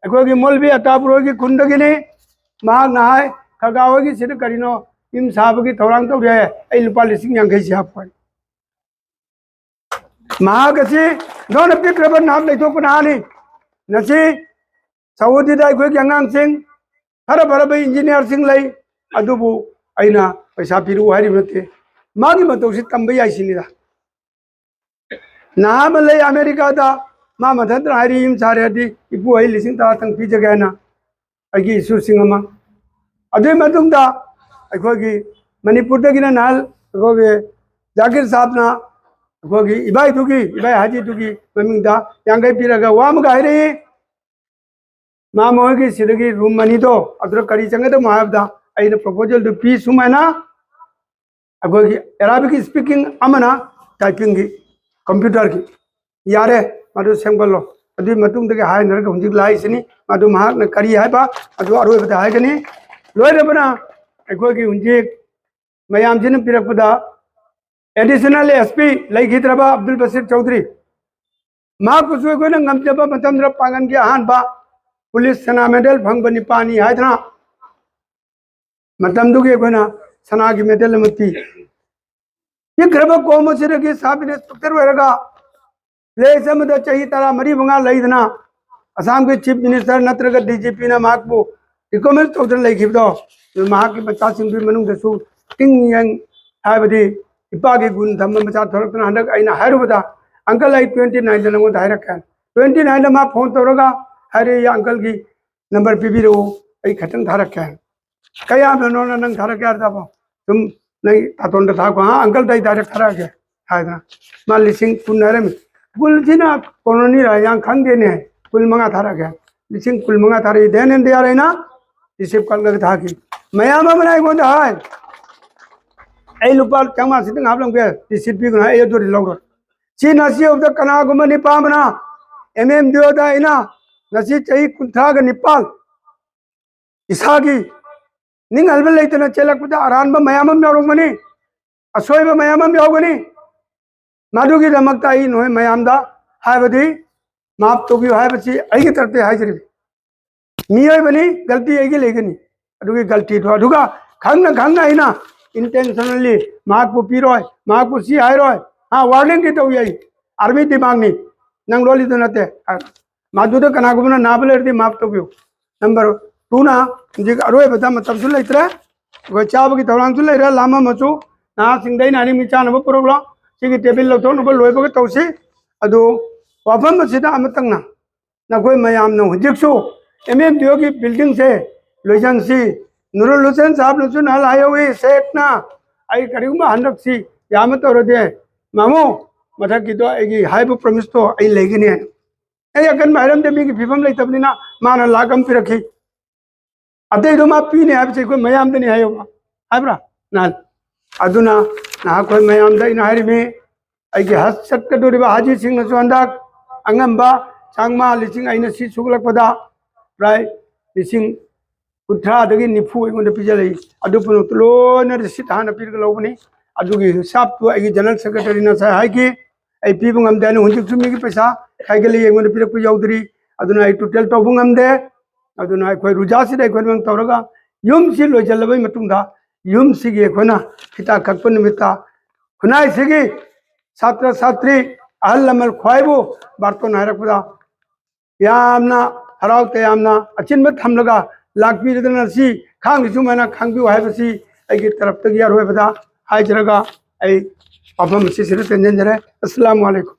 ꯑꯩꯈꯣꯏꯒꯤ ꯃꯣꯜꯕꯤ ꯑꯇꯥꯄꯨꯔ ꯍꯣꯏꯒꯤ ꯈꯨꯟꯗꯒꯤꯅꯤ꯫ ꯃꯍꯥꯛꯅ ꯍꯥꯏ, "ꯈꯥꯒꯥ ꯍꯣꯏꯒꯤ ꯁꯤꯗ ꯀꯔꯤꯅꯣ ꯌꯨꯝ ꯁꯥꯕꯒꯤ ꯊꯧꯔꯥꯡ ꯇꯧꯔꯤ ꯍꯥꯏ, ꯑꯩ ꯂꯨꯄꯥ ꯂꯤꯁꯤꯡ ꯌꯥꯡꯈꯩꯁꯤ ꯍꯥꯞꯄꯣꯏ꯫" ꯃꯍꯥꯛ ꯑꯁꯤ ꯗꯣꯟꯅ ꯄꯤꯛꯈ꯭ꯔꯕ ꯅꯍꯥꯛ ꯂꯩꯊꯣꯛꯄ ꯅꯍꯥꯅꯤ꯫ ꯉꯁꯤ ꯁꯥꯎꯗꯤꯗ ꯑꯩꯈꯣꯏꯒꯤ ꯑꯉꯥꯡꯁꯤꯡ ꯐꯔ ꯐꯔꯕ ꯏꯟꯖꯤꯅꯤꯌꯥꯔꯁꯤꯡ ꯂꯩ, ꯑꯗꯨꯕꯨ ꯑꯩꯅ ꯄꯩꯁꯥ ꯄꯤꯔꯛꯎ ꯍꯥꯏꯔꯤꯕ ꯅꯠꯇꯦ꯫ ꯃꯥꯒꯤ ꯃꯇꯧꯁꯤ ꯇꯝꯕ ꯌꯥꯏ ꯁꯤꯅꯤꯗ꯫ ꯅꯍꯥ ꯑꯃ ꯂꯩ ꯑꯃꯦꯔꯤꯀꯥꯗ, ꯃꯥ ꯃꯊꯟꯇꯅ ꯍꯥꯏꯔꯤ, "ꯌꯨꯝ ꯁꯥꯔꯦ ꯍꯥꯏꯔꯗꯤ ꯏꯄꯨ ꯑꯩ ꯂꯤꯁꯤꯡ ꯇꯔꯥꯇꯪ ꯄꯤꯖꯒꯦ" ꯍꯥꯏꯅ ꯑꯩꯒꯤ ꯏꯁꯨꯁꯤꯡ ꯑꯃ꯫ ꯑꯗꯨꯒꯤ ꯃꯇꯨꯡꯗ ꯑꯩꯈꯣꯏꯒꯤ ꯃꯅꯤꯄꯨꯔꯗꯒꯤꯅ ꯅꯍꯥꯟ ꯑꯩꯈꯣꯏꯒꯤ ꯖꯥꯀꯤꯔ ꯁꯥꯕꯅ ꯑꯩꯈꯣꯏꯒꯤ ꯏꯕꯥꯏꯗꯨꯒꯤ, ꯏꯕꯥꯏ ꯍꯥꯖꯤꯗꯨꯒꯤ ꯃꯃꯤꯡꯗ ꯌꯥꯡꯈꯩ ꯄꯤꯔꯒ ꯋꯥ ꯑꯃꯒ ꯍꯥꯏꯔꯛꯏ꯫ ꯃꯥ ꯃꯣꯏꯒꯤ ꯁꯤꯗꯒꯤ ꯔꯨꯝ ꯑꯅꯤꯗꯣ ꯑꯗꯨꯗ ꯀꯔꯤ ꯆꯪꯒꯗꯕꯅꯣ ꯍꯥꯏꯕꯗ ꯑꯩꯅ ꯄ꯭ꯔꯣꯄꯣꯖꯦꯜꯗꯨ ꯄꯤ, ꯁꯨꯃꯥꯏꯅ ꯑꯩꯈꯣꯏꯒꯤ ꯑꯦꯔꯥꯕꯤꯛ ꯁ꯭ꯄꯤꯀꯤꯡ ꯑꯃꯅ ꯇꯥꯏꯄꯤꯡꯒꯤ, ꯀꯝꯄ꯭ꯌꯨꯇꯔꯒꯤ꯫ ꯌꯥꯔꯦ, ꯃꯗꯨ ꯁꯦꯝꯒꯠꯂꯣ꯫ ꯑꯗꯨꯒꯤ ꯃꯇꯨꯡꯗꯒꯤ ꯍꯥꯏꯅꯔꯒ ꯍꯧꯖꯤꯛ ꯂꯥꯛꯏꯁꯤꯅꯤ꯫ ꯃꯗꯨ ꯃꯍꯥꯛꯅ ꯀꯔꯤ ꯍꯥꯏꯕ, ꯑꯗꯨ ꯑꯔꯣꯏꯕꯗ ꯍꯥꯏꯒꯅꯤ꯫ ꯂꯣꯏꯔꯕꯅ ꯑꯩꯈꯣꯏꯒꯤ ꯍꯧꯖꯤꯛ ꯃꯌꯥꯝꯁꯤꯅ ꯄꯤꯔꯛꯄꯗ ꯑꯦꯗꯤꯁꯅꯦꯜ ꯑꯦꯁ ꯄꯤ ꯂꯩꯈꯤꯗ꯭ꯔꯕ ꯑꯕꯗꯨꯜ ꯕꯁꯤꯔ ꯆꯧꯗ꯭ꯔꯤ, ꯃꯍꯥꯛꯄꯨꯁꯨ ꯑꯩꯈꯣꯏꯅ ꯉꯝꯖꯕ ꯃꯇꯝꯗ ꯄꯥꯡꯒꯜꯒꯤ ꯑꯍꯥꯟꯕ ꯄꯨꯂꯤꯁ ꯁꯅꯥ ꯃꯦꯗꯜ ꯐꯪꯕ ꯅꯤꯄꯥꯅꯤ ꯍꯥꯏꯗꯅ ꯃꯇꯝꯗꯨꯒꯤ ꯑꯩꯈꯣꯏꯅ ꯁꯅꯥꯒꯤ ꯃꯦꯗꯜ ꯑꯃ ꯄꯤ꯫ ꯄꯤꯛꯈ꯭ꯔꯕ ꯀꯣꯝ ꯑꯁꯤꯗꯒꯤ ꯁꯕ ꯏꯟꯁꯄꯦꯛꯇꯔ ꯑꯣꯏꯔꯒ ꯄ꯭ꯂꯦꯁ ꯑꯃꯗ ꯆꯍꯤ ꯇꯔꯥꯃꯔꯤ ꯃꯉꯥ ꯂꯩꯗꯅ ꯑꯁꯥꯝꯒꯤ ꯆꯤꯐ ꯃꯤꯅꯤꯁꯇꯔ ꯅꯠꯇ꯭ꯔꯒ ꯗꯤ ꯖꯤ ꯄꯤꯅ ꯃꯍꯥꯛꯄꯨ ꯔꯤꯀꯃꯦꯟ ꯇꯧꯗꯨꯅ ꯂꯩꯈꯤꯕꯗꯣ, ꯑꯗꯨ ꯃꯍꯥꯛꯀꯤ ꯃꯆꯥꯁꯤꯡꯗꯨꯒꯤ ꯃꯅꯨꯡꯗꯁꯨ ꯇꯤꯡ ꯌꯦꯡ ꯍꯥꯏꯕꯗꯤ ꯏꯄꯥꯒꯤ ꯒꯨꯟ ꯊꯝꯕ ꯃꯆꯥ ꯊꯣꯔꯛꯇꯅ ꯍꯟꯗꯛ ꯑꯩꯅ ꯍꯥꯏꯔꯨꯕꯗ, "ꯑꯪꯀꯜ, ꯑꯩ ꯇ꯭ꯋꯦꯟꯇꯤ ꯅꯥꯏꯟꯗ ꯅꯉꯣꯟꯗ ꯍꯥꯏꯔꯛꯀꯦ꯫" ꯇ꯭ꯋꯦꯟꯇꯤ ꯅꯥꯏꯟꯗ ꯃꯥ ꯐꯣꯟ ꯇꯧꯔꯒ ꯍꯥꯏꯔꯛꯏ, "ꯑꯪꯀꯜꯒꯤ ꯅꯝꯕꯔ ꯄꯤꯕꯤꯔꯛꯎ, ꯑꯩ ꯈꯇꯪ ꯊꯥꯔꯛꯀꯦ꯫" "ꯀꯌꯥꯝꯅꯅꯣꯅ ꯅꯪ ꯊꯥꯔꯛꯀꯦ ꯍꯥꯏꯔꯗꯕꯣ?" "ꯁꯨꯝ ꯅꯪ ꯇꯥꯇꯣꯟꯗ ꯊꯥꯔꯛꯄ꯫" "ꯑꯥ, ꯑꯪꯀꯜꯗ ꯑꯩ ꯗꯥꯏꯔꯦꯛ ꯊꯥꯔꯛꯑꯒꯦ" ꯍꯥꯏꯗꯅ ꯃꯥ ꯂꯤꯁꯤꯡ ꯀꯨꯟ ꯍꯥꯏꯔꯝꯃꯤ꯫ ꯀꯨꯟꯁꯤꯅ ꯀꯣꯅꯣꯅꯤꯔ ꯌꯥꯝ ꯈꯪꯗꯦꯅꯦ, "ꯀꯨꯟ ꯃꯉꯥ ꯊꯥꯔꯛꯑꯒꯦ꯫" ꯂꯤꯁꯤꯡ ꯀꯨꯟ ꯃꯉꯥ ꯊꯥꯔꯛꯏ꯫ ꯗꯦꯟ ꯑꯦꯟ ꯗꯤꯌꯥꯔ ꯑꯩꯅ ꯔꯤꯁꯤꯞ ꯀꯛꯂꯒ ꯊꯥꯈꯤ꯫ ꯃꯌꯥꯝ ꯑꯃꯅ ꯑꯩꯉꯣꯟꯗ ꯍꯥꯏ, ꯑꯩ ꯂꯨꯄꯥ ꯆꯥꯝꯃꯉꯥ ꯁꯤꯇꯪ ꯍꯥꯞꯂꯝꯒꯦ, ꯔꯤꯁꯤꯠ ꯄꯤꯒꯅꯨ ꯍꯥꯏ, ꯑꯩ ꯑꯗꯨꯗꯤ ꯂꯧꯔꯣꯏ꯫ ꯁꯤ ꯅꯁꯤ ꯌꯧꯕꯗ ꯀꯅꯥꯒꯨꯝꯕ ꯅꯤꯄꯥ ꯑꯃꯅ ꯑꯦꯝ ꯑꯦꯝ ꯗꯤ ꯑꯣꯗ ꯑꯩꯅ ꯅꯁꯤ ꯆꯍꯤ ꯀꯨꯟꯊ꯭ꯔꯥꯒ ꯅꯤꯄꯥꯜ ꯏꯁꯥꯒꯤ ꯅꯤꯡꯍꯟꯕ ꯂꯩꯇꯅ ꯆꯦꯜꯂꯛꯄꯗ ꯑꯔꯥꯟꯕ ꯃꯌꯥꯝ ꯑꯃ ꯌꯥꯎꯔꯝꯒꯅꯤ, ꯑꯁꯣꯏꯕ ꯃꯌꯥꯝ ꯑꯃ ꯌꯥꯎꯒꯅꯤ꯫ ꯃꯗꯨꯒꯤꯗꯃꯛꯇ ꯑꯩ ꯅꯈꯣꯏ ꯃꯌꯥꯝꯗ ꯍꯥꯏꯕꯗꯤ ꯃꯥꯐ ꯇꯧꯕꯤꯌꯨ ꯍꯥꯏꯕꯁꯤ ꯑꯩꯒꯤ ꯇꯔꯐꯇꯒꯤ ꯍꯥꯏꯖꯔꯤꯕꯅꯤ꯫ ꯃꯤꯑꯣꯏꯕꯅꯤ, ꯒꯜꯇꯤ ꯑꯩꯒꯤ ꯂꯩꯒꯅꯤ꯫ ꯑꯗꯨꯒꯤ ꯒꯜꯇꯤꯗꯣ, ꯑꯗꯨꯒ ꯈꯪꯅ ꯈꯪꯅ ꯑꯩꯅ intentionally ꯃꯍꯥꯛꯄꯨ ꯄꯤꯔꯣꯏ, ꯃꯍꯥꯛꯄꯨ ꯁꯤ ꯍꯥꯏꯔꯣꯏ, ꯍꯥ, warningꯗꯤ ꯇꯧꯏ ꯑꯩ, ꯑꯥꯔꯃꯤ ꯗꯤꯃꯥꯟꯅꯤ, ꯅꯪ ꯂꯣꯜꯂꯤꯗꯨ ꯅꯠꯇꯦ꯫ ꯃꯗꯨꯗ ꯀꯅꯥꯒꯨꯝꯕꯅ ꯅꯥꯕ ꯂꯩꯔꯗꯤ ꯃꯥꯐ ꯇꯧꯕꯤꯌꯨ꯫ ꯅꯝꯕꯔ ꯇꯨꯅ, ꯍꯧꯖꯤꯛ ꯑꯔꯣꯏꯕꯗ ꯃꯇꯝꯁꯨ ꯂꯩꯇ꯭ꯔꯦ, ꯑꯩꯈꯣꯏ ꯆꯥꯕꯒꯤ ꯊꯧꯔꯥꯡꯁꯨ ꯂꯩꯔꯦ, ꯂꯥꯝꯃꯝꯃꯁꯨ ꯅꯍꯥꯁꯤꯡꯗ ꯑꯩꯅ ꯍꯥꯏꯅꯤꯡꯕ ꯆꯥꯅꯕ ꯄꯨꯔꯛꯂꯣ, ꯁꯤꯒꯤ ꯇꯦꯕꯤꯜ ꯂꯧꯊꯣꯛꯅꯕ ꯂꯣꯏꯕꯒ ꯇꯧꯁꯤ꯫ ꯑꯗꯨ ꯋꯥꯐꯝ ꯑꯁꯤꯗ ꯑꯃꯇꯪꯅ ꯅꯈꯣꯏ ꯃꯌꯥꯝꯅ ꯍꯧꯖꯤꯛꯁꯨ ꯑꯦꯝ ꯑꯦꯝ ꯗꯤ ꯑꯣꯒꯤ ꯕꯤꯜꯗꯤꯡꯁꯦ ꯂꯣꯏꯁꯟꯁꯤ꯫ ꯅꯨꯔꯨꯜ ꯍꯨꯁꯦꯟ ꯁꯥꯍꯕꯅꯁꯨ ꯅꯍꯥꯟ ꯍꯥꯏꯍꯧꯏ, ꯁꯦꯈꯅ ꯑꯩ ꯀꯔꯤꯒꯨꯝꯕ ꯍꯟꯗꯛꯁꯤ ꯌꯥꯝꯅ ꯇꯧꯔꯗꯤ, ꯃꯥꯃꯣ, ꯃꯊꯛꯀꯤꯗꯣ ꯑꯩꯒꯤ ꯍꯥꯏꯕ ꯄ꯭ꯔꯣꯃꯤꯁꯇꯣ ꯑꯩ ꯂꯩꯒꯅꯤ꯫ ꯑꯩ ꯑꯀꯟꯕ ꯍꯥꯏꯔꯝꯗꯦ, ꯃꯤꯒꯤ ꯐꯤꯕꯝ ꯂꯩꯇꯕꯅꯤꯅ ꯃꯥꯅ ꯂꯥꯛ ꯑꯃ ꯄꯤꯔꯛꯈꯤ꯫ ꯑꯇꯩꯗꯣ ꯃꯥ ꯄꯤꯅꯤ ꯍꯥꯏꯕꯁꯦ ꯑꯩꯈꯣꯏ ꯃꯌꯥꯝꯗꯅꯤ ꯍꯥꯏꯌꯣꯕ, ꯍꯥꯏꯕ꯭ꯔꯥ? ꯅꯍꯥꯟ ꯑꯗꯨꯅ ꯅꯍꯥꯛꯈꯣꯏ ꯃꯌꯥꯝꯗ ꯑꯩꯅ ꯍꯥꯏꯔꯤꯃꯤ, ꯑꯩꯒꯤ ꯍꯖ ꯆꯠꯀꯗꯧꯔꯤꯕ ꯍꯥꯖꯤꯁꯤꯡꯅꯁꯨ ꯍꯟꯗꯛ ꯑꯉꯝꯕ ꯆꯥꯝꯃꯉꯥ, ꯂꯤꯁꯤꯡ ꯑꯩꯅ ꯁꯤ ꯁꯨꯒꯠꯂꯛꯄꯗ ꯄ꯭ꯔꯥꯏ ꯂꯤꯁꯤꯡ ꯀꯨꯟꯊ꯭ꯔꯥꯗꯒꯤ ꯅꯤꯐꯨ ꯑꯩꯉꯣꯟꯗ ꯄꯤꯖꯔꯛꯏ꯫ ꯑꯗꯨ ꯄꯨꯝꯅꯃꯛꯇꯨ ꯂꯣꯏꯅ ꯔꯤꯁꯤꯠ ꯍꯥꯟꯅ ꯄꯤꯔꯒ ꯂꯧꯕꯅꯤ꯫ ꯑꯗꯨꯒꯤ ꯍꯤꯁꯥꯞꯇꯨ ꯑꯩꯒꯤ ꯖꯦꯅꯔꯦꯜ ꯁꯦꯀ꯭ꯔꯦꯇꯔꯤꯅ ꯉꯁꯥꯏ ꯍꯥꯏꯈꯤ, ꯑꯩ ꯄꯤꯕ ꯉꯝꯗꯦ ꯍꯥꯏꯅ꯫ ꯍꯧꯖꯤꯛꯁꯨ ꯃꯤꯒꯤ ꯄꯩꯁꯥ ꯈꯥꯏꯒꯠꯂꯤ, ꯑꯩꯉꯣꯟꯗ ꯄꯤꯔꯛꯄ ꯌꯥꯎꯗ꯭ꯔꯤ꯫ ꯑꯗꯨꯅ ꯑꯩ ꯇꯣꯇꯦꯜ ꯇꯧꯕ ꯉꯝꯗꯦ꯫ ꯑꯗꯨꯅ ꯑꯩꯈꯣꯏ ꯔꯨꯖꯥꯁꯤꯗ ꯑꯩꯈꯣꯏ ꯃꯌꯥꯝ ꯇꯧꯔꯒ ꯌꯨꯝꯁꯤ ꯂꯣꯏꯁꯤꯜꯂꯕꯩ ꯃꯇꯨꯡꯗ ꯌꯨꯝꯁꯤꯒꯤ ꯑꯩꯈꯣꯏꯅ ꯐꯤꯇꯥ ꯀꯛꯄ ꯅꯨꯃꯤꯠꯇ ꯈꯨꯟꯅꯥꯏꯁꯤꯒꯤ ꯁꯥꯇ꯭ꯔ ꯁꯥꯇ꯭ꯔꯤ ꯑꯍꯜ ꯂꯃꯟ ꯈ꯭ꯋꯥꯏꯕꯨ ꯕꯥꯔꯇꯣꯟ ꯍꯥꯏꯔꯛꯄꯗ ꯌꯥꯝꯅ ꯍꯔꯥꯎ ꯇꯌꯥꯝꯅ ꯑꯆꯤꯟꯕ ꯊꯝꯂꯒ ꯂꯥꯛꯄꯤꯔꯗꯅ ꯁꯤ ꯈꯥꯡꯗꯁꯨ ꯃꯥꯏꯅ ꯈꯥꯡꯕꯤꯌꯨ ꯍꯥꯏꯕꯁꯤ ꯑꯩꯒꯤ ꯇꯔꯞꯇꯒꯤ ꯑꯔꯣꯏꯕꯗ ꯍꯥꯏꯖꯔꯒ ꯑꯩ ꯋꯥꯐꯝ ꯑꯁꯤ ꯁꯤꯗ ꯇꯦꯟꯖꯟꯖꯔꯦ꯫ ꯑꯁꯂꯥꯃꯨ ꯑꯂꯩꯀꯨꯝ꯫